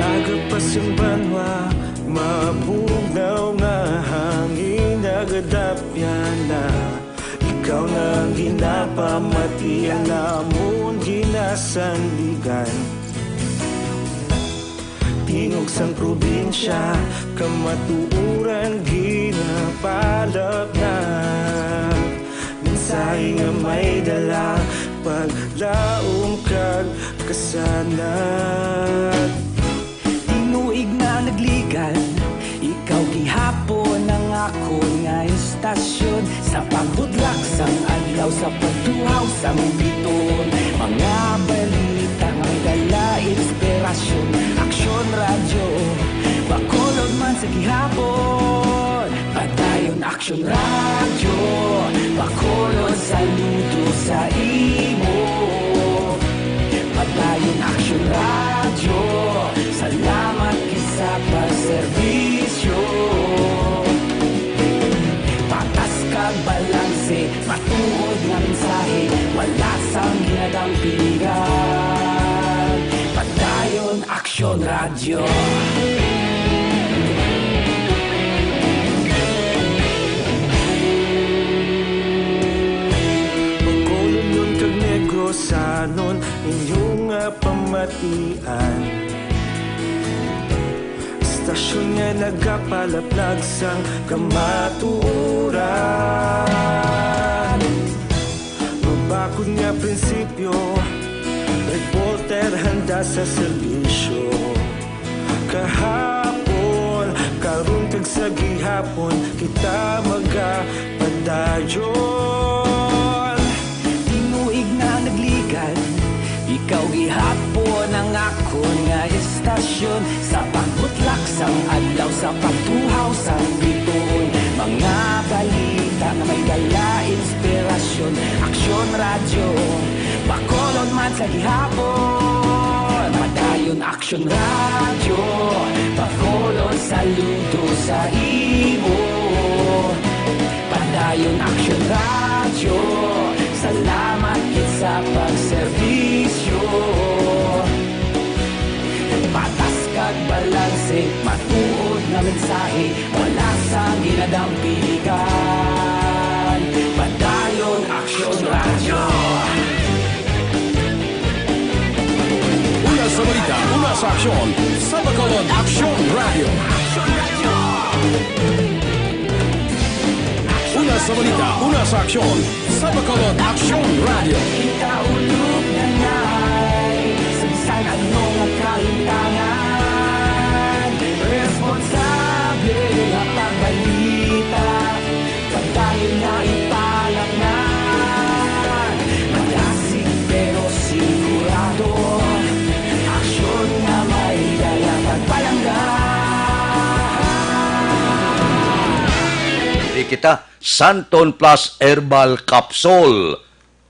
Aga pa sing banwa, mabugnaw nga hangin nagadapyan na. Ikaw na ang ginapamatian namon ginasandigan. Tingog sang probinsya, kamatuoran ginapalapnap. Mensahe nga may dala, paglaom kag kasanag. Tinuig na nagligan, ikaw gihapon ang akon nga istasyon. Sa pagbudlak sang adlaw, sa pagtuhaw sang bituon, mga balita nga may dala inspirasyon. Aksyon Radyo, Bacolod man sa gihapon. Padayon Aksyon Radyo, Bacolod, saludo sa imo. Padayon Aksyon Radyo, salamat gid sa pagserbisyo. Patas kag balanse, matuod nga mensahe, wala sang ginadampingan. Padayon Aksyon Radyo. Bacolodnon kag Negrosanon, inyo nga pamatian. Istasyon nga nagapalaplag sang kamatuoran. Mabakod nga prinsipyo, reporter handa sa serbisyo. Kahapon, karon kag sa gihapon, kita magapadayon. Tinuig na nagligan, ikaw gihapon ang akon nga istasyon. Sa pagbutlak sang adlaw, sa pagtuhaw sang bituon, mga balita nga may dala inspirasyon. Aksyon Radyo, Bacolod man sa gihapon. Padayon Aksyon Radyo, Bacolod, saludo sa imo. Padayon Aksyon Radyo, salamat gid sa pagserbisyo. Patas kag balanse, matuod nga mensahe, wala sang ginadampingan. Padayon Aksyon Radyo. Una sa balita, una sa aksyon, sa Bacolod Aksyon Radyo. Una sa balita, una sa aksyon, sa Bacolod Aksyon Radyo. Kita ulog nanay, sa bisan ano nga kalimtangan, responsable nga pagbalita. Ta, Santon Plus Herbal Capsule.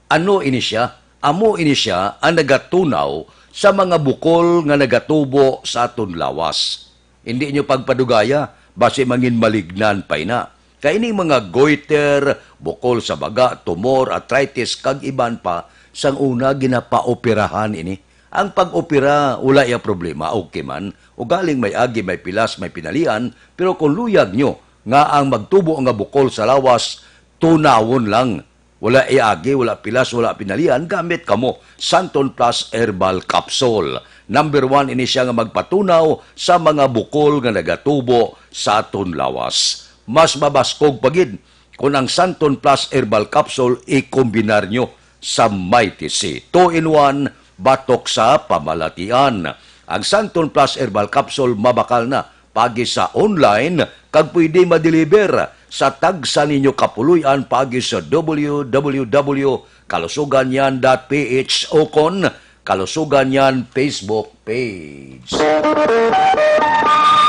Ano ini siya? Amo ini siya ang nagatunaw sa mga bukol nga nagatubo sa aton lawas. Hindi nyo pagpadugaya, basi mangin malignan pa ina. Kay ining mga goiter, bukol sa baga, tumor, arthritis, kag iban pa, sang una ginapaoperahan ini. Ang pag-opera, wala iya problema, okay man. Ugaling may agi, may pilas, may pinalian, pero kung luyag nyo nga ang magtubo nga bukol sa lawas, tunawon lang. Wala iagi, wala pilas, wala pinalian, gamit kamo Santon Plus Herbal Capsule. Number one ini siya nga magpatunaw sa mga bukol nga nagatubo sa aton lawas. Mas mabaskog pa gid kon ang Santon Plus Herbal Capsule ikombinar nyo sa Mighty C. Two-in-one, batok sa pamalatian. Ang Santon Plus Herbal Capsule mabakal na pagi sa online kag pwede ma-deliver sa tagsa ninyo kapuloy-an pagi sa w w w kalusuganyan dot p h ukon Kalusuganyan Facebook page.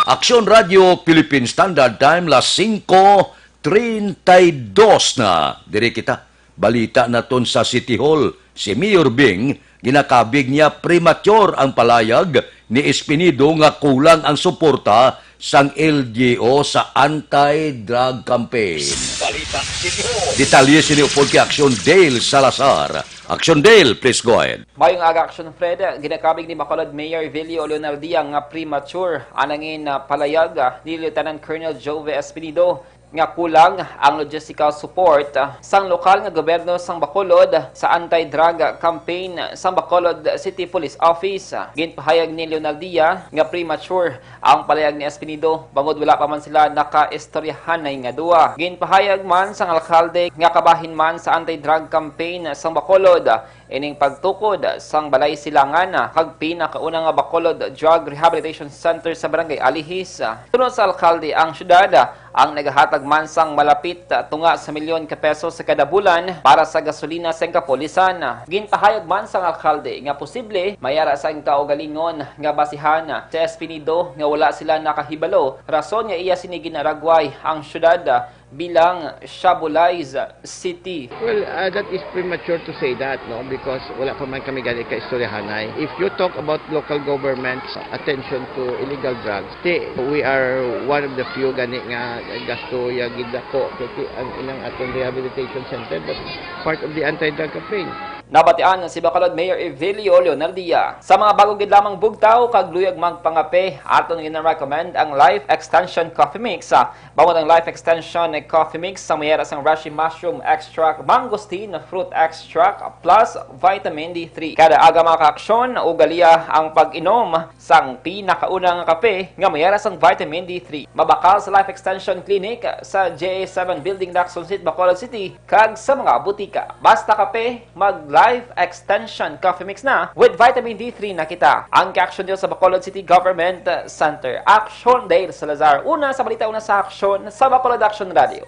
Aksyon Radio Philippine Standard Time, las singko treinta y dos na. Diri kita. Balita naton sa City Hall, si Mayor Bing ginakabig niya premature ang palayag ni Espinido nga kulang ang suporta sang L G U sa anti-drug campaign. Balita City Hall. Detalye sini upod kay Aksyon Dale Salazar. Aksyon Dale, please go ahead. Mayong aga, Aksyon Fred. Ginakabig ni Bacolod Mayor Evelio Leonardia nga premature anangin, ah, palayag, ah, ni Lieutenant Colonel Jove Espinido nga kulang ang logistical support, ah, sang lokal nga gobyerno sang Bacolod sa anti-drug campaign sang Bacolod City Police Office. Ginpahayag ni Leonardia nga premature ang palayag ni Espinido bangod wala pa man sila nakaistoryahanay nga duwa. Ginpahayag man sang alkalde nga kabahin man sa anti-drug campaign sang Bacolod ining pagtukod sang Balay Silangan kag pinakauna nga Bacolod Drug Rehabilitation Center sa Barangay Alihis. Suno sa alkalde, ang syudad ang nagahatag man sang malapit tunga sa milyon ka pesos sa kada bulan para sa gasolina sang kapulisan. Ginpahayag man sang alkalde nga posible may ara sang kaugalingon nga basihan si Espinido nga wala sila nakahibalo, rason nga iya sini ginaragway ang syudad bilang Shabulize City. Well, uh, that is premature to say that, no? Because wala pa man kami gani ka istoryahanay. If you talk about local government's attention to illegal drugs, ti, we are one of the few gani nga gasto ya gidako, kay ang ilang aton rehabilitation center, that's part of the anti-drug campaign. Nabatian si Bacolod Mayor Evelio Leonardia. Sa mga bago gid lamang bugtaw kag luyag magpangape, aton gina-recommend ang Life Extension Coffee Mix. Bangod ang Life Extension Coffee Mix sa may ara sang reishi mushroom extract, mangosteen fruit extract, plus vitamin D three. Kada aga, mga kaaksyon, ugaliya ang pag-inom sang pinakauna nga kape nga may ara sang vitamin D three. Mabakal sa Life Extension Clinic sa J A seven Building, Lacson Street, Bacolod City, kag sa mga butika. Basta kape, mag Life Extension Coffee Mix na, with vitamin D three na kita. Ang kaaksyon niyo sa Bacolod City Government Center. Aksyon Dale Salazar. Una sa balita, una sa aksyon, sa Bacolod Aksyon Radio.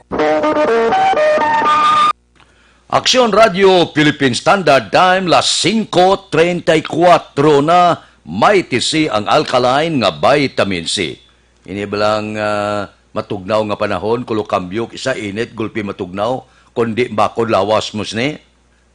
Aksyon Radio Philippine Standard Time, las singko treinta y cuatro na. Mighty C ang alkaline nga vitamin C. Ini ba lang, ah, matugnaw nga panahon, kulo kambyo, isa init, gulpi matugnaw, kundi bakod lawas mo sini.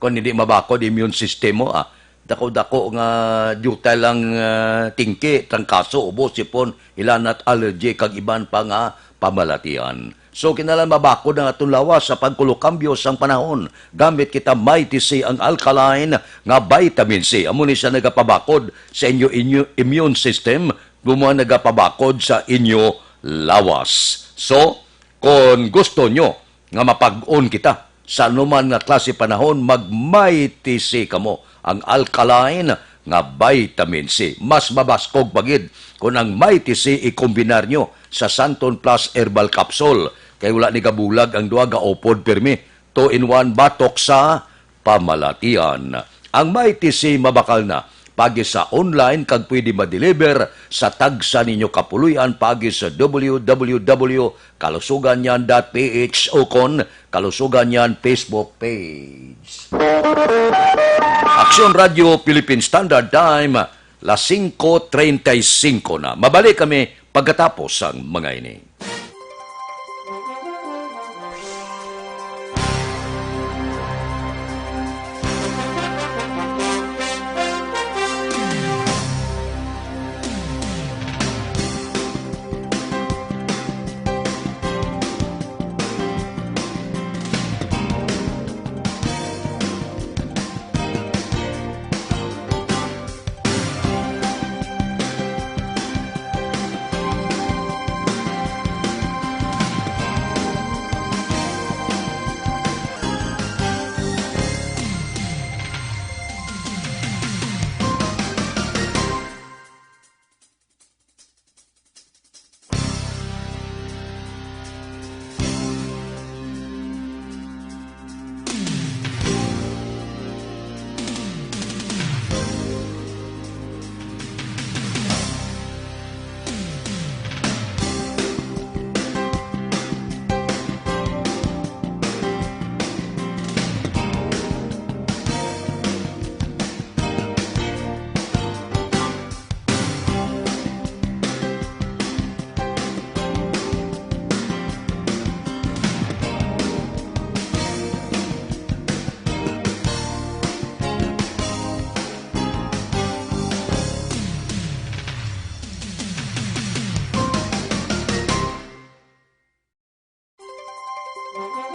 Kon hindi mabakod immune system mo, ah, dako-dako nga diutay lang, ah, tingki, trangkaso, ubo, sipon, hilanat, allergy, kag iban pa nga pamalatian. So, kinahanglan mabakod ang aton lawas sa pagkulokambyo sang panahon. Gamit kita Mighty C, ang alkaline nga vitamin C. Amo ni siya nagapabakod sa inyo, inyo immune system, gumo nagapabakod sa inyo lawas. So, kon gusto nyo nga mapag-on kita sa anuman nga klase panahon, mag-Mighty C kamo, ang alkaline nga vitamin C. Mas mabaskog pa gid kon ang Mighty C ikombinar nyo sa Santon Plus Herbal Capsule, kay wala ni gabulag ang duha, gaupod pirmi. Two-in-one batok sa pamalatian. Ang Mighty C mabakal na pagi sa online kag pwede ma-deliver sa tagsa ninyo kapuloy-an pagi sa w w w kalusuganyan dot p h ukon Kalusuganyan Facebook page. Aksyon Radio Philippine Standard Time, las singko treinta y cinco na. Mabalik kami pagkatapos sang mga ini. Aga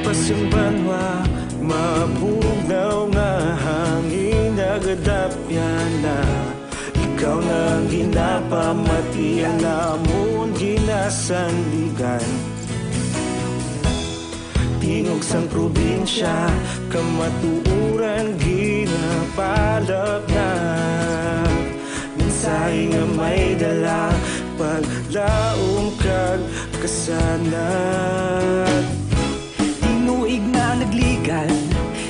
pa sing banwa, mabugnaw nga hangin, nagadapyan na. Ikaw na ang ginapamatian namon ginasandigan. Tingog sang probinsya, kamatuoran ginapalapnap. Mensahe nga may dala, paglaom kag kasanag. Tinuig na nagligan,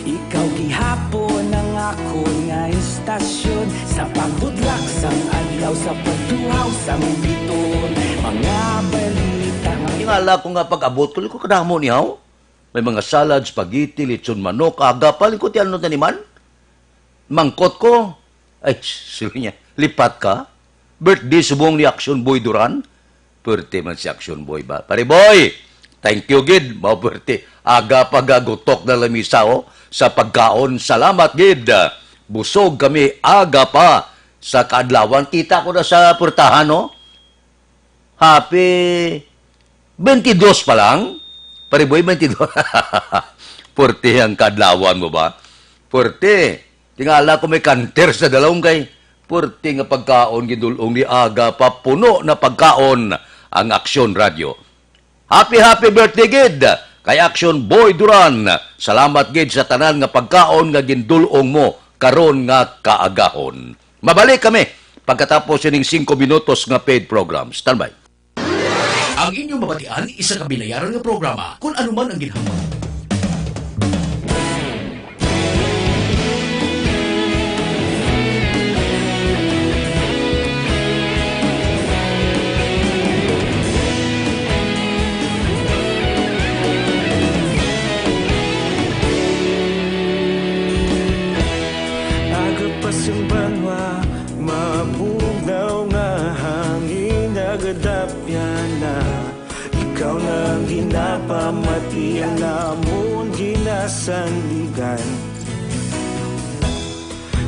ikaw gihapon ang akon nga istasyon. Sa paghudlak sang adlaw, sa pagtuhaw sang biton, mga balita nga Tingala ko nga pag-abot ko, liko kadamo ni haw. May mga salad, spaghetti, lechon manok, aga pa, liko ti ano taniman? Mangkot ko. Ay, sorry niya. Lipat ka? Birthday subong ni Action Boy Duran? Pwerte man si Action Boy ba? Pare Boy, thank you gid. Mao pwerte. Aga pa gagutok na lamisa, oh, sa pagkaon. Salamat gid. Busog kami aga pa sa kaadlawan. Kita ko na sa portahan, no? Happy twenty-dos pa lang? Pare Boy, twenty-dos. Pwerte ang kaadlawan mo ba? Pwerte. Tingala ko may kanter sa dalawng kay pwerte nga pagkaon gindul-ong ni aga pa puno na pagkaon ang Aksyon Radyo. Happy, happy birthday gid kay Action Boy Duran. Salamat gid sa tanan nga pagkaon nga gindul-ong mo karon nga kaagahon. Mabalik kami pagkatapos sining singko minutos nga paid program. Standby. Ang inyong mabatian, isa ka binayaran nga programa, kung ano man ang ginhambal. Aga pa sing banwa, mabugnaw nga hangin, nagadapyan na. Ikaw na ang ginapamatian namon ginasandigan.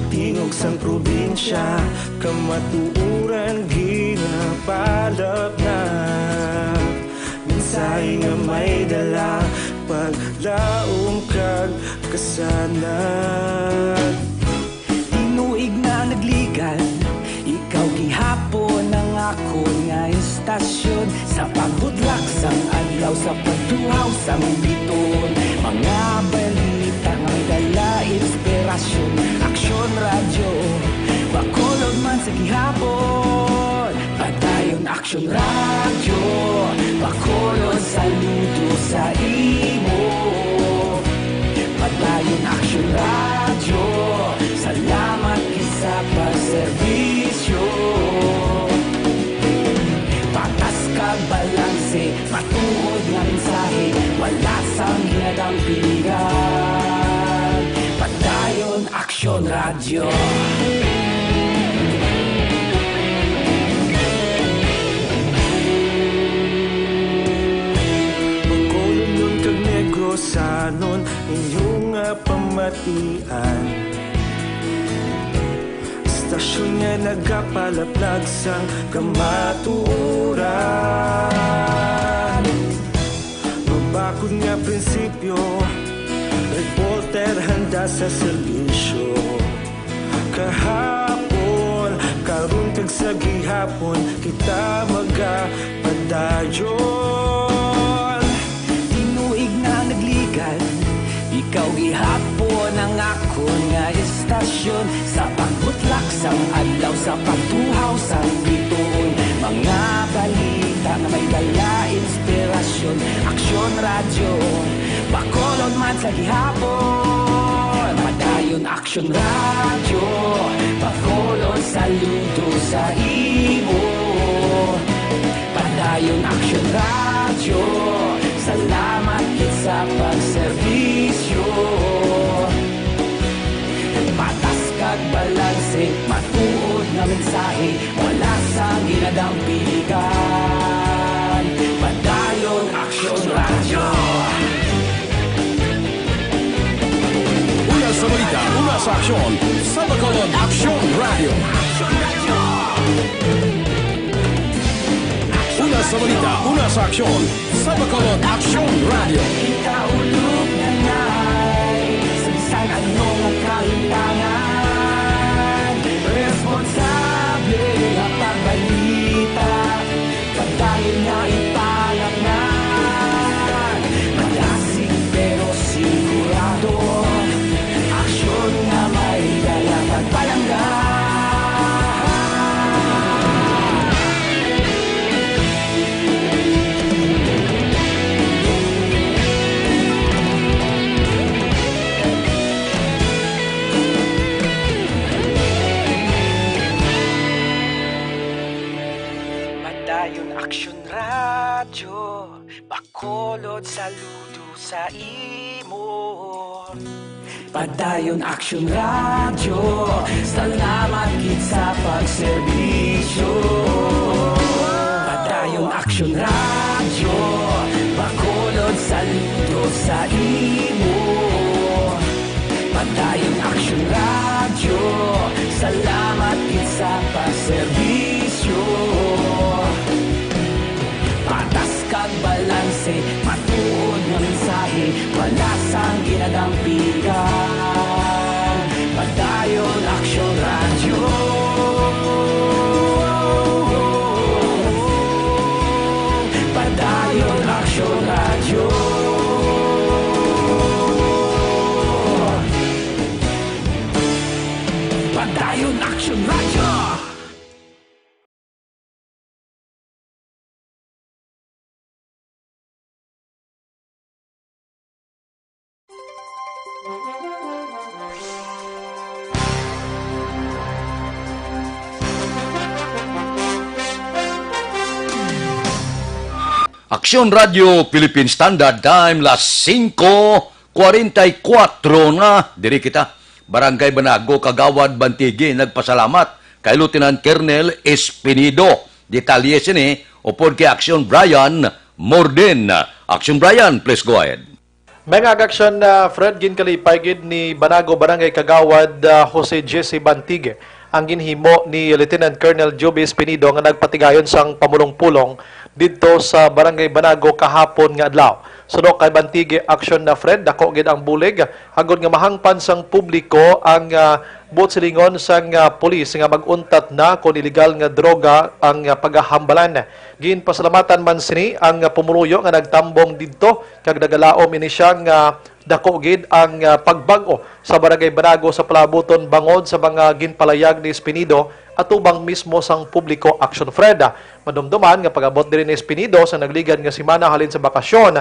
Tingog sang probinsya, kamatuoran ginapalapnap. Mensahe nga may dala, paglaom kag kasanag. Tinuig na nagligan, ikaw gihapon ang akon nga istasyon. Sa paghudlak sang adlaw, sa pagtuhaw sang biton, mga balita nga may dala inspirasyon. Aksyon Radyo, Bacolod man sa gihapon. Padayon Aksyon Radyo, Bacolod, saludo sa imo. Padayon Aksyon Radyo, salamat gid sa pagserbisyo. Patas kag balanse, matuod nga mensahe, wala sang ginadampingan. Padayon Aksyon Radyo. Bacolodnon kag Negrosanon, inyo nga pamatian. Istasyon nga nagapalaplag sang kamatuoran. Mabakod nga prinsipyo, reporter handa sa serbisyo. Kahapon, karon kag sa gihapon, kita magapadayon. Tinuig na nagligan, ikaw gihapon ang akon nga istasyon. Sa pagbutlak sang adlaw, sa pagtuhaw sang bituon, mga balita nga may dala inspirasyon. Aksyon Radyo, Bacolod man sa gihapon. Padayon Aksyon Radyo, Bacolod, saludo sa imo. Padayon Aksyon Radyo, salamat Pagserbisyo, patas kag balanse, matuod nga mensahe, wala sang ginadampigan. Padayon Aksyon Radyo. Una sa balita, una sa aksyon, sa Bacolod Aksyon Radyo. Una sa balita, una sa aksyon, sa Bacolod Aksyon Radyo. Ikaulog na ngay sa bisan ano nga kahimtangan. Responsable nga pagbalita, padayon nga ipangabyan. Madasig pero sigurado, aksyon nga may dala pagpalangga. Padayon Aksyon Radyo, Bacolod, saludo sa imo. Padayon Aksyon Radyo, salamat gid sa pagserbisyo. Padayon Aksyon Radyo, Bacolod, saludo sa imo. Padayon Aksyon Radyo, salamat gid sa pagserbisyo. Patas kag balanse, matuod nga mensahe, wala sang ginadampigan. Padayon Aksyon Radyo. Padayon Aksyon Radyo. Padayon Aksyon Radyo. Aksyon Radyo Philippine Standard Time, las singko kwarenta y kuwatro na. Diri kita, Barangay Banago, Kagawad Bantigue, nagpasalamat kay Lieutenant Colonel Espinido. Detalye sini upod kay Aksyon Brian Morden. Aksyon Brian, please go ahead. May nga Aksyon, ah, Fred, ginkalipay gid ni Banago Barangay Kagawad, ah, Jose Jesse Bantigue ang ginhimo ni Lieutenant Colonel Joby Espinido nga nagpatigayon sang pamulong-pulong didto sa Barangay Banago kahapon nga adlaw. Suno kay Bantigue Aksyon na, Fred, dako gid ang bulig agod nga mahangpan sang publiko ang, ah, buot silingon sang, ah, pulis nga mag-untat na kon iligal nga droga ang, ah, pagahambalan. Ginpasalamatan man sini ang, ah, pumuluyo nga nagtambong didto kag nagalaom ini siya nga dako gid ang, ah, pagbag-o sa Barangay Banago sa palabuton bangod sa mga ginpalayag ni Espinido atubang mismo sang publiko. Aksyon Fred, madumduman nga pag-abot diri ni Espinido sa nagligad nga semana halin sa bakasyon,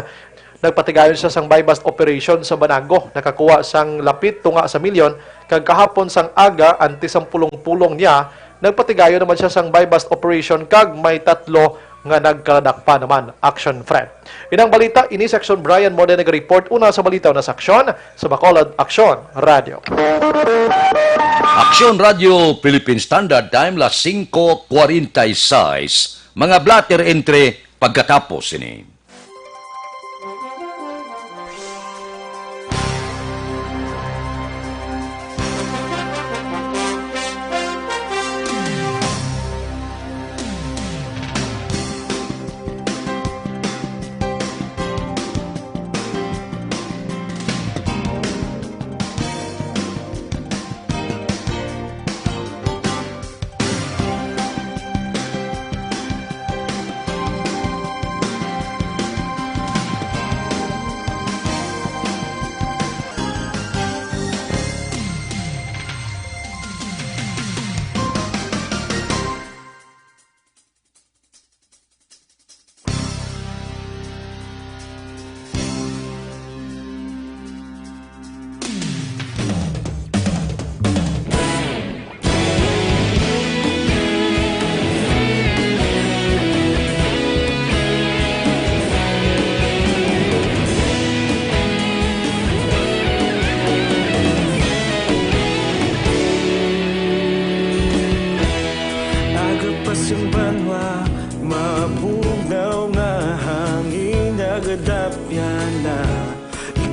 nagpatigayon siya sang buy-bust operation sa Banago, nakakuha sang lapit tunga sa milyon, kag kahapon sang aga, antes sang pulong-pulong niya, nagpatigayon naman siya sang buy-bust operation kag may tatlo nga nagkaladakpan naman. Aksyon Fred. Inang balita, ini si Aksyon Brian Morden nag-report. Una sa balita, una sa aksyon, sa Bacolod Aksyon Radio. Aksyon Radio Philippine Standard Time, las singko kwarenta y seis. Mga blotter entry pagkatapos ini.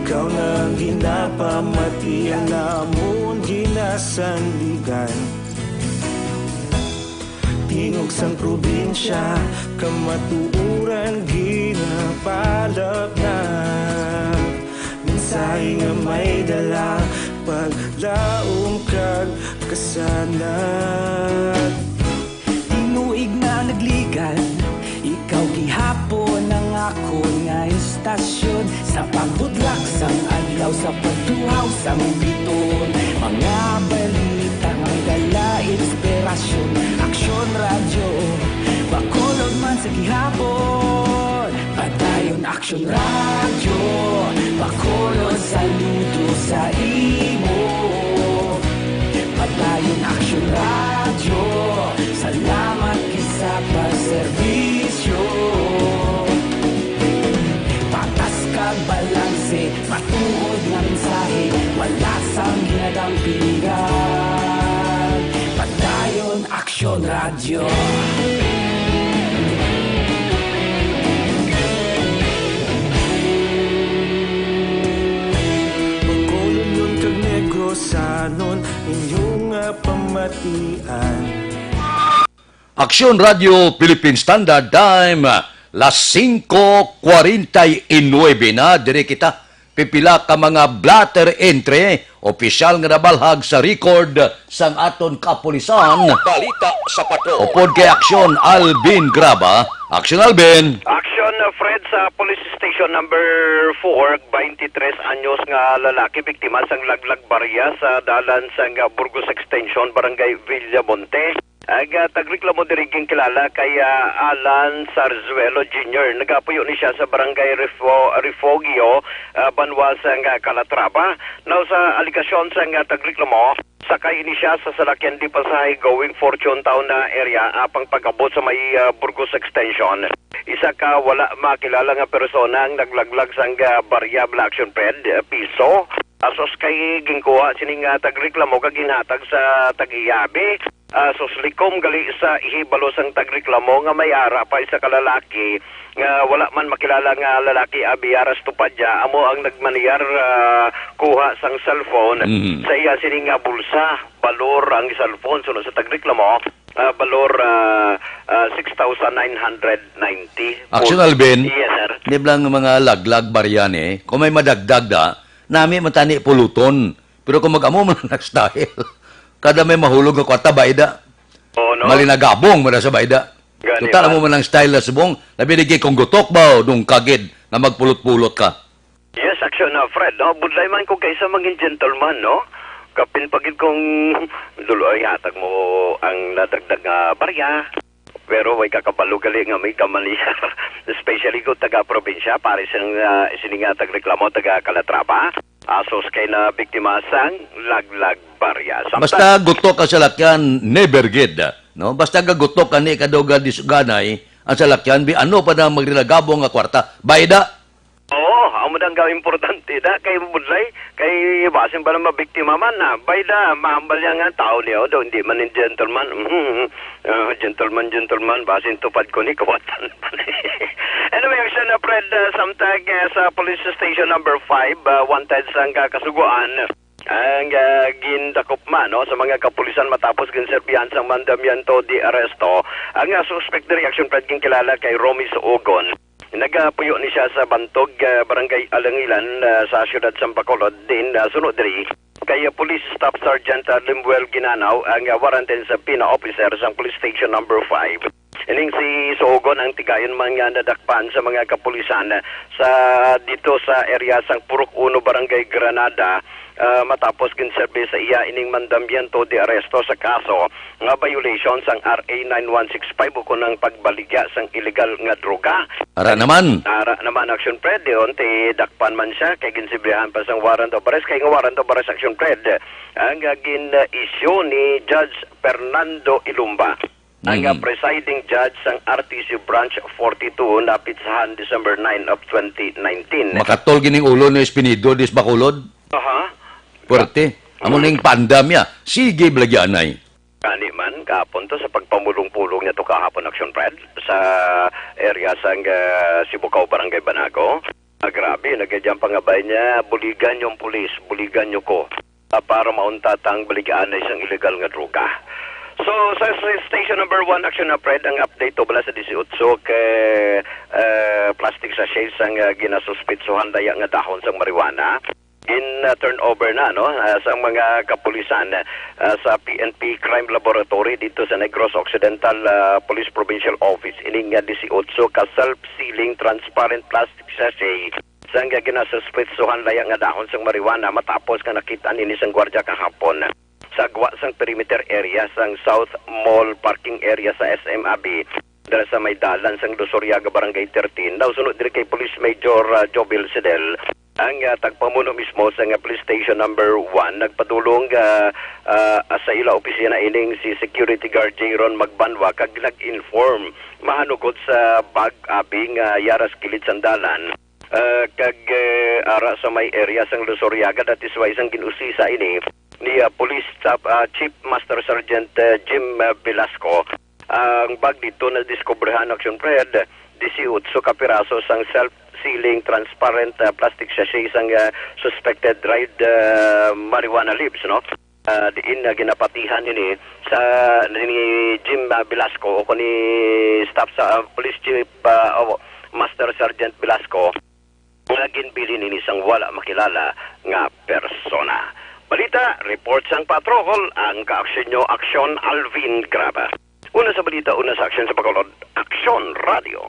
Ikaw na ang ginapamatian namon ginasandigan. Tingog sang probinsya, kamatuoran ginapalapnap. Mensahe nga may dala, paglaom kag kasanag. Tinuig na nagligan, ikaw gihapon ang akon nga istasyon. Sa paghudlak sang adlaw, sa pagtuhaw sang bituon, mga balita may dala inspirasyon. Aksyon Radyo, Bacolod man sa gihapon. Padayon Aksyon Radyo, Bacolod, saludo sa imo. Padayon Aksyon Radyo, salamat gid sa pagserbisyo. Patas kag balanse, matuod nga mensahe, wala sang ginadampingan. Padayon Aksyon Radyo. Bacolodnon kag Negrosanon, inyo nga pamatian. Aksyon Radio Philippine Standard Time, las singko kwarenta y nuebe na, diri kita. Pipila ka mga blotter entry, opisyal nga nabalhag sa record sang aton kapulisan. Balita sa Patrol. Upod kay Aksyon Alvin Graba. Aksyon Alvin. Action, uh, Fred, sa Police Station number four, twenty-three anyos nga lalaki biktima sang laglag barya sa dalan sang, uh, Burgos Extension, Barangay Villamonte. Ang, ah, tagreklamo diri ginkilala kay, ah, Alan Sarzuelo Junior. Nagapuyo ni siya sa Barangay Refo-, Refugio, ah, banwa sang, ah, Calatrava. Now, sa alegasyon sang, ah, tagreklamo, sakay ini siya sa salakyan di pasahe going Fortune Town na area, apang pag-abot sa may, ah, Burgos Extension, isa ka wala makilala nga persona ang naglaglag sang, ah, barya, bala, Action Fred, ah, piso. Asus kay ginkuha sining, ah, tagreklamo kag ginhatag sa tag-iyabi. Ah, sus, likom gali sa ihibalo sang tagreklamo nga may ara pa isa ka lalaki nga wala man makilala nga lalaki, abi, aras tupad niya, amo ang nagmaniyar, ah, kuha sang cellphone. Mhm. Sa iya sini nga bulsa, balor ang cellphone, suno sa tagreklamo, ah, balor, ah, ah, six thousand nine hundred ninety. Action, Alvin. Yes, sir. Di ba lang mga laglag barya ni? Kung may madagdag da, nami man tani puluton. Pero kung mag-amo man ang style, kada may mahulog nga kwarta, bayda. Oo, no? Malinagabong mo na sa bayda. Gani. Total, man, amo man ang style na subong, labi na gid kung gutok ba, o nung kagid na magpulot-pulot ka. Yes, Action, ah, Fred, no? Budlay man kung kaisa mangin gentleman, no? Kapin pa gid kung dulo ay hatag mo ang nadagdag nga barya. Pero way ka kabalo gali nga may kamalihar, especially kung taga-probinsya, pares sang, ah, sini nga tagreklamo, taga Calatrava. Asus kay na biktima sang laglag barya. Samtang basta gutok ang salakyan, never gid, no? Basta gagutok ka ni kadugad, disuganay ang salakyan, bi ano pa na magrinagabong nga kwarta? Bayda. Oo, amo na ang importante da, kay budlay, kay basin bala mabiktima man na, bayda, mahambal niya nga tao niya, daw hindi man in gentleman. Mhm. Ah, gentleman, gentleman, basin tupad ko ni kawatan. Anyway, Action, ah, Fred, ah, samtang, ah, sa Police Station number five, ah, wanted sang kakasugoan ang, ah, gindakop man, no, sa mga kapulisan matapos ginserbihan sang mandamiento de arresto ang, ah, suspect diri, Action Fred, ginkilala kay Romy Suogon. Nagapuyo ni siya sa Bantog, ah, Barangay Alangilan, ah, sa siyudad sang Bacolod. Din, ah, suno diri kay, ah, Police Staff Sergeant, ah, Lemuel Ginanaw ang, ah, warrant and subpoena officer sang Police Station number five. Ining si Suogon ang tigayon man nga nadakpan sa mga kapulisan, ah, sa, dito sa area sang Purok Uno, Barangay Granada, ah, matapos ginserbi sa iya ining mandamiento de arresto sa kaso nga violation sang R A nine one six five, ukon ang pagbaligya sang illegal nga droga. Ara naman. Ara naman, Action Fred, unti dakpan man siya kay ginsiblihan pa sang warrant of arrest, kay nga warrant of arrest, Action Fred, ang, ah, gin-issue ni Judge Fernando Ilumba, ang, ah, mhm, presiding judge sang R T C Branch forty-two, napitsahan December nine of twenty nineteen. Makatol gining ulo ni Espinido dis Bacolod. Aha. Puwerte. Amo ning pandam niya. Sige, balagyanay. Gani man, kahapon to sa pagpamulong-pulong niya to kahapon, Action Fred, sa area sang, ah, Sibukaw, Barangay Banago. Ah, grabe, nagkadyan pangabay niya, "Buligan niyo ang pulis, buligan niyo ko, ah, para mauntat ang baligaan na isang illegal nga droga." So, sa s-, station number one, Action Fred, ang update to bala sa disiotso ka, ah, plastic sachet sang, ah, ginasuspitsuhan laya nga dahon sang marijuana. In, ah, turnover na, no, ah, sang mga kapulisan, ah, sa P N P Crime Laboratory dito sa Negros Occidental, ah, Police Provincial Office, ining nga disiotso ka self-sealing transparent plastic sachet sang ginasuspitsuhan laya nga dahon sang marijuana matapos nga nakit-an ini sang gwardiya kahapon sa gwa sang perimeter area sang South Mall parking area sa S M Abi, dala sa may dalan sang Luzuriaga, Barangay thirteen. Daw sunod diri kay Police Major, ah, Jobil Sidel, ang, ah, tagpamuno mismo sa nga Police Station Number One, nagpadulong, ah, ah, sa ila opisina ining si Security Guard Jayron Magbanwa kag nag-inform mahanungod sa bag abi nga yara sa kilid sang dalan. Ah, kag, eh, ara sa may area sang Luzuriaga, that is why sang gin-usisa ini ni, ah, Police Staff, ah, Chief Master Sergeant, eh, Jim, ah, Velasco. Ang bag dito na diskubrehan, Action Fred, disiotso ka piraso sang self-sealing transparent, ah, plastic sachet sang, ah, suspected dried, ah, marijuana leaves, no? Ah, diin nga ginapatihan ini sa ni Jim, ah, Velasco o kung ni staff sa, ah, Police Chief, ah, o Master Sergeant Velasco, nga ginbilin ini sang wala makilala nga persona. Balita, report sang patrol, ang kaaksyon nyo, Aksyon Alvin Graba. Una sa balita, una sa aksyon sa Bacolod, Aksyon Radio.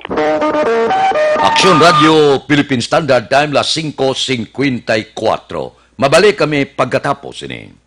Aksyon Radio, Philippine Standard Time, las singko singkwenta y kuwatro. Mabalik kami pagkatapos ini.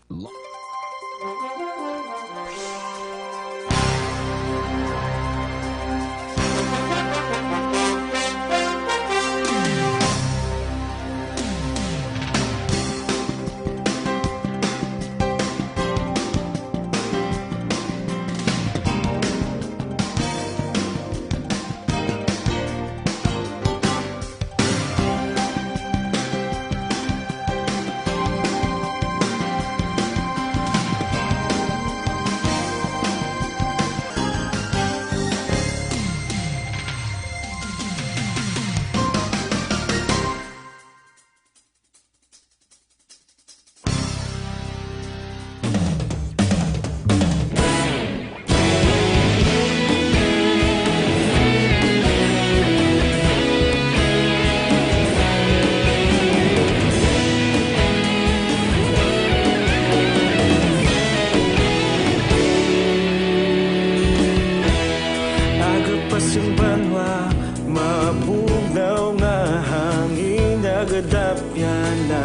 Aga pa sing banwa, mabugnaw nga hangin nagadapyan na.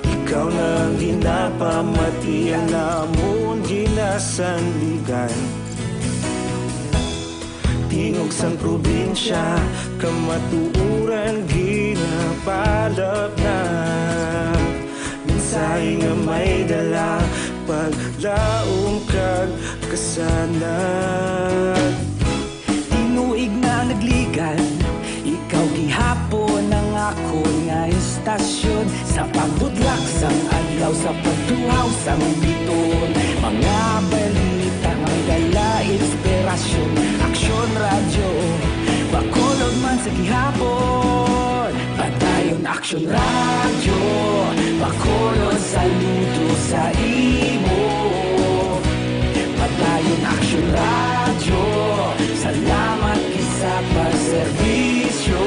Ikaw na ang ginapamati, ang amon ginasandigan. Tingog sang probinsya, kamatuoran ginapalap na. Mensahe nga may dala, paglaom kag kasanag. Tinuig na nagligan, ikaw gihapon ang akon nga istasyon. Sa pagbutlak sang adlaw, sa pagtuhaw sang biton, mga balita nga dala inspirasyon. Aksyon Radyo, Bacolod man sa gihapon. Padayon Aksyon Radyo, Bacolod, saludo sa imo. Padayon Aksyon Radyo, salamat gid sa pagserbisyo.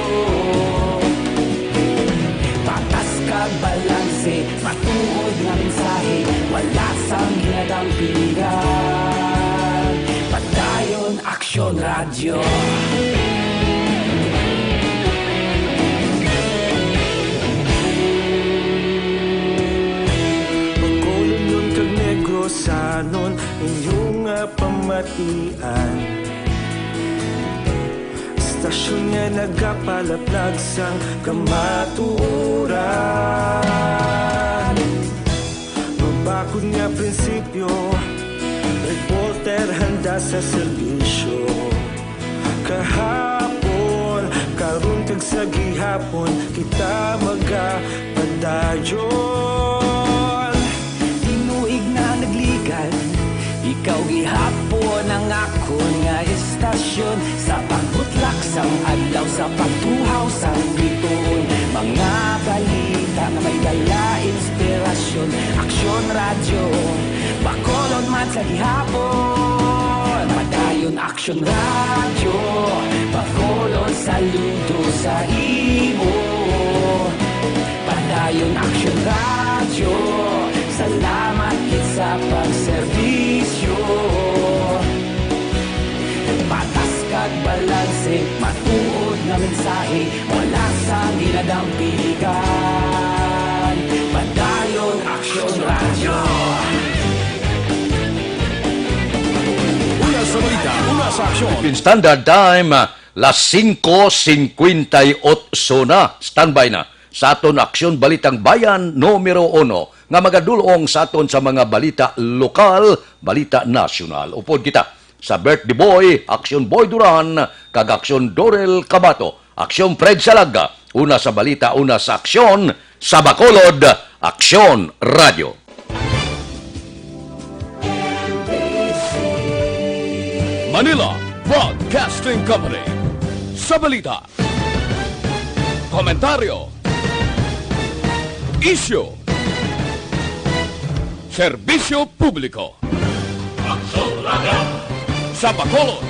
Patas kag balanse, matuod nga mensahe, wala sang ginadampingan. Padayon Aksyon Radyo. Bacolodnon kag Negrosanon, inyo nga pamatian. Istasyon nga nagapalaplag sang kamatuoran. Mabakod nga prinsipyo, reporter handa sa serbisyo. Kahapon, karon kag sa gihapon, kita magapadayon. Tinuig na nagligan, ikaw gihapon ang akon nga istasyon. Sa pagbutlak sang adlaw, Sa pagtuhaw sang bituon, mga balita nga may dala inspirasyon. Aksyon Radyo, Bacolod man sa gihapon. Padayon Aksyon Radyo, Bacolod saludo sa imo. Padayon Aksyon Radyo, salamat gid sa pagserbisyo. Patas kag balanse, matuod nga mensahe, wala sang ginadampigan. Padayon Aksyon Radyo. Una sa balita, una sa aksyon. Philippine Standard Time, las singko singkwenta y otso na. Standby na sa aton Aksyon Balitang Bayan numero uno nga magadulong sa aton sa mga balita lokal, balita nasyonal. Upod kita sa Birthday Boy, Aksyon Boy Duran, kag Aksyon Dorel Cabato, Aksyon Fred Salaga, una sa balita, una sa aksyon, sa Bacolod, Aksyon Radyo. Manila Broadcasting Company. Sa balita, komentaryo, isyu, serbisyo publiko. Aksyon Radyo. Sa Bacolod,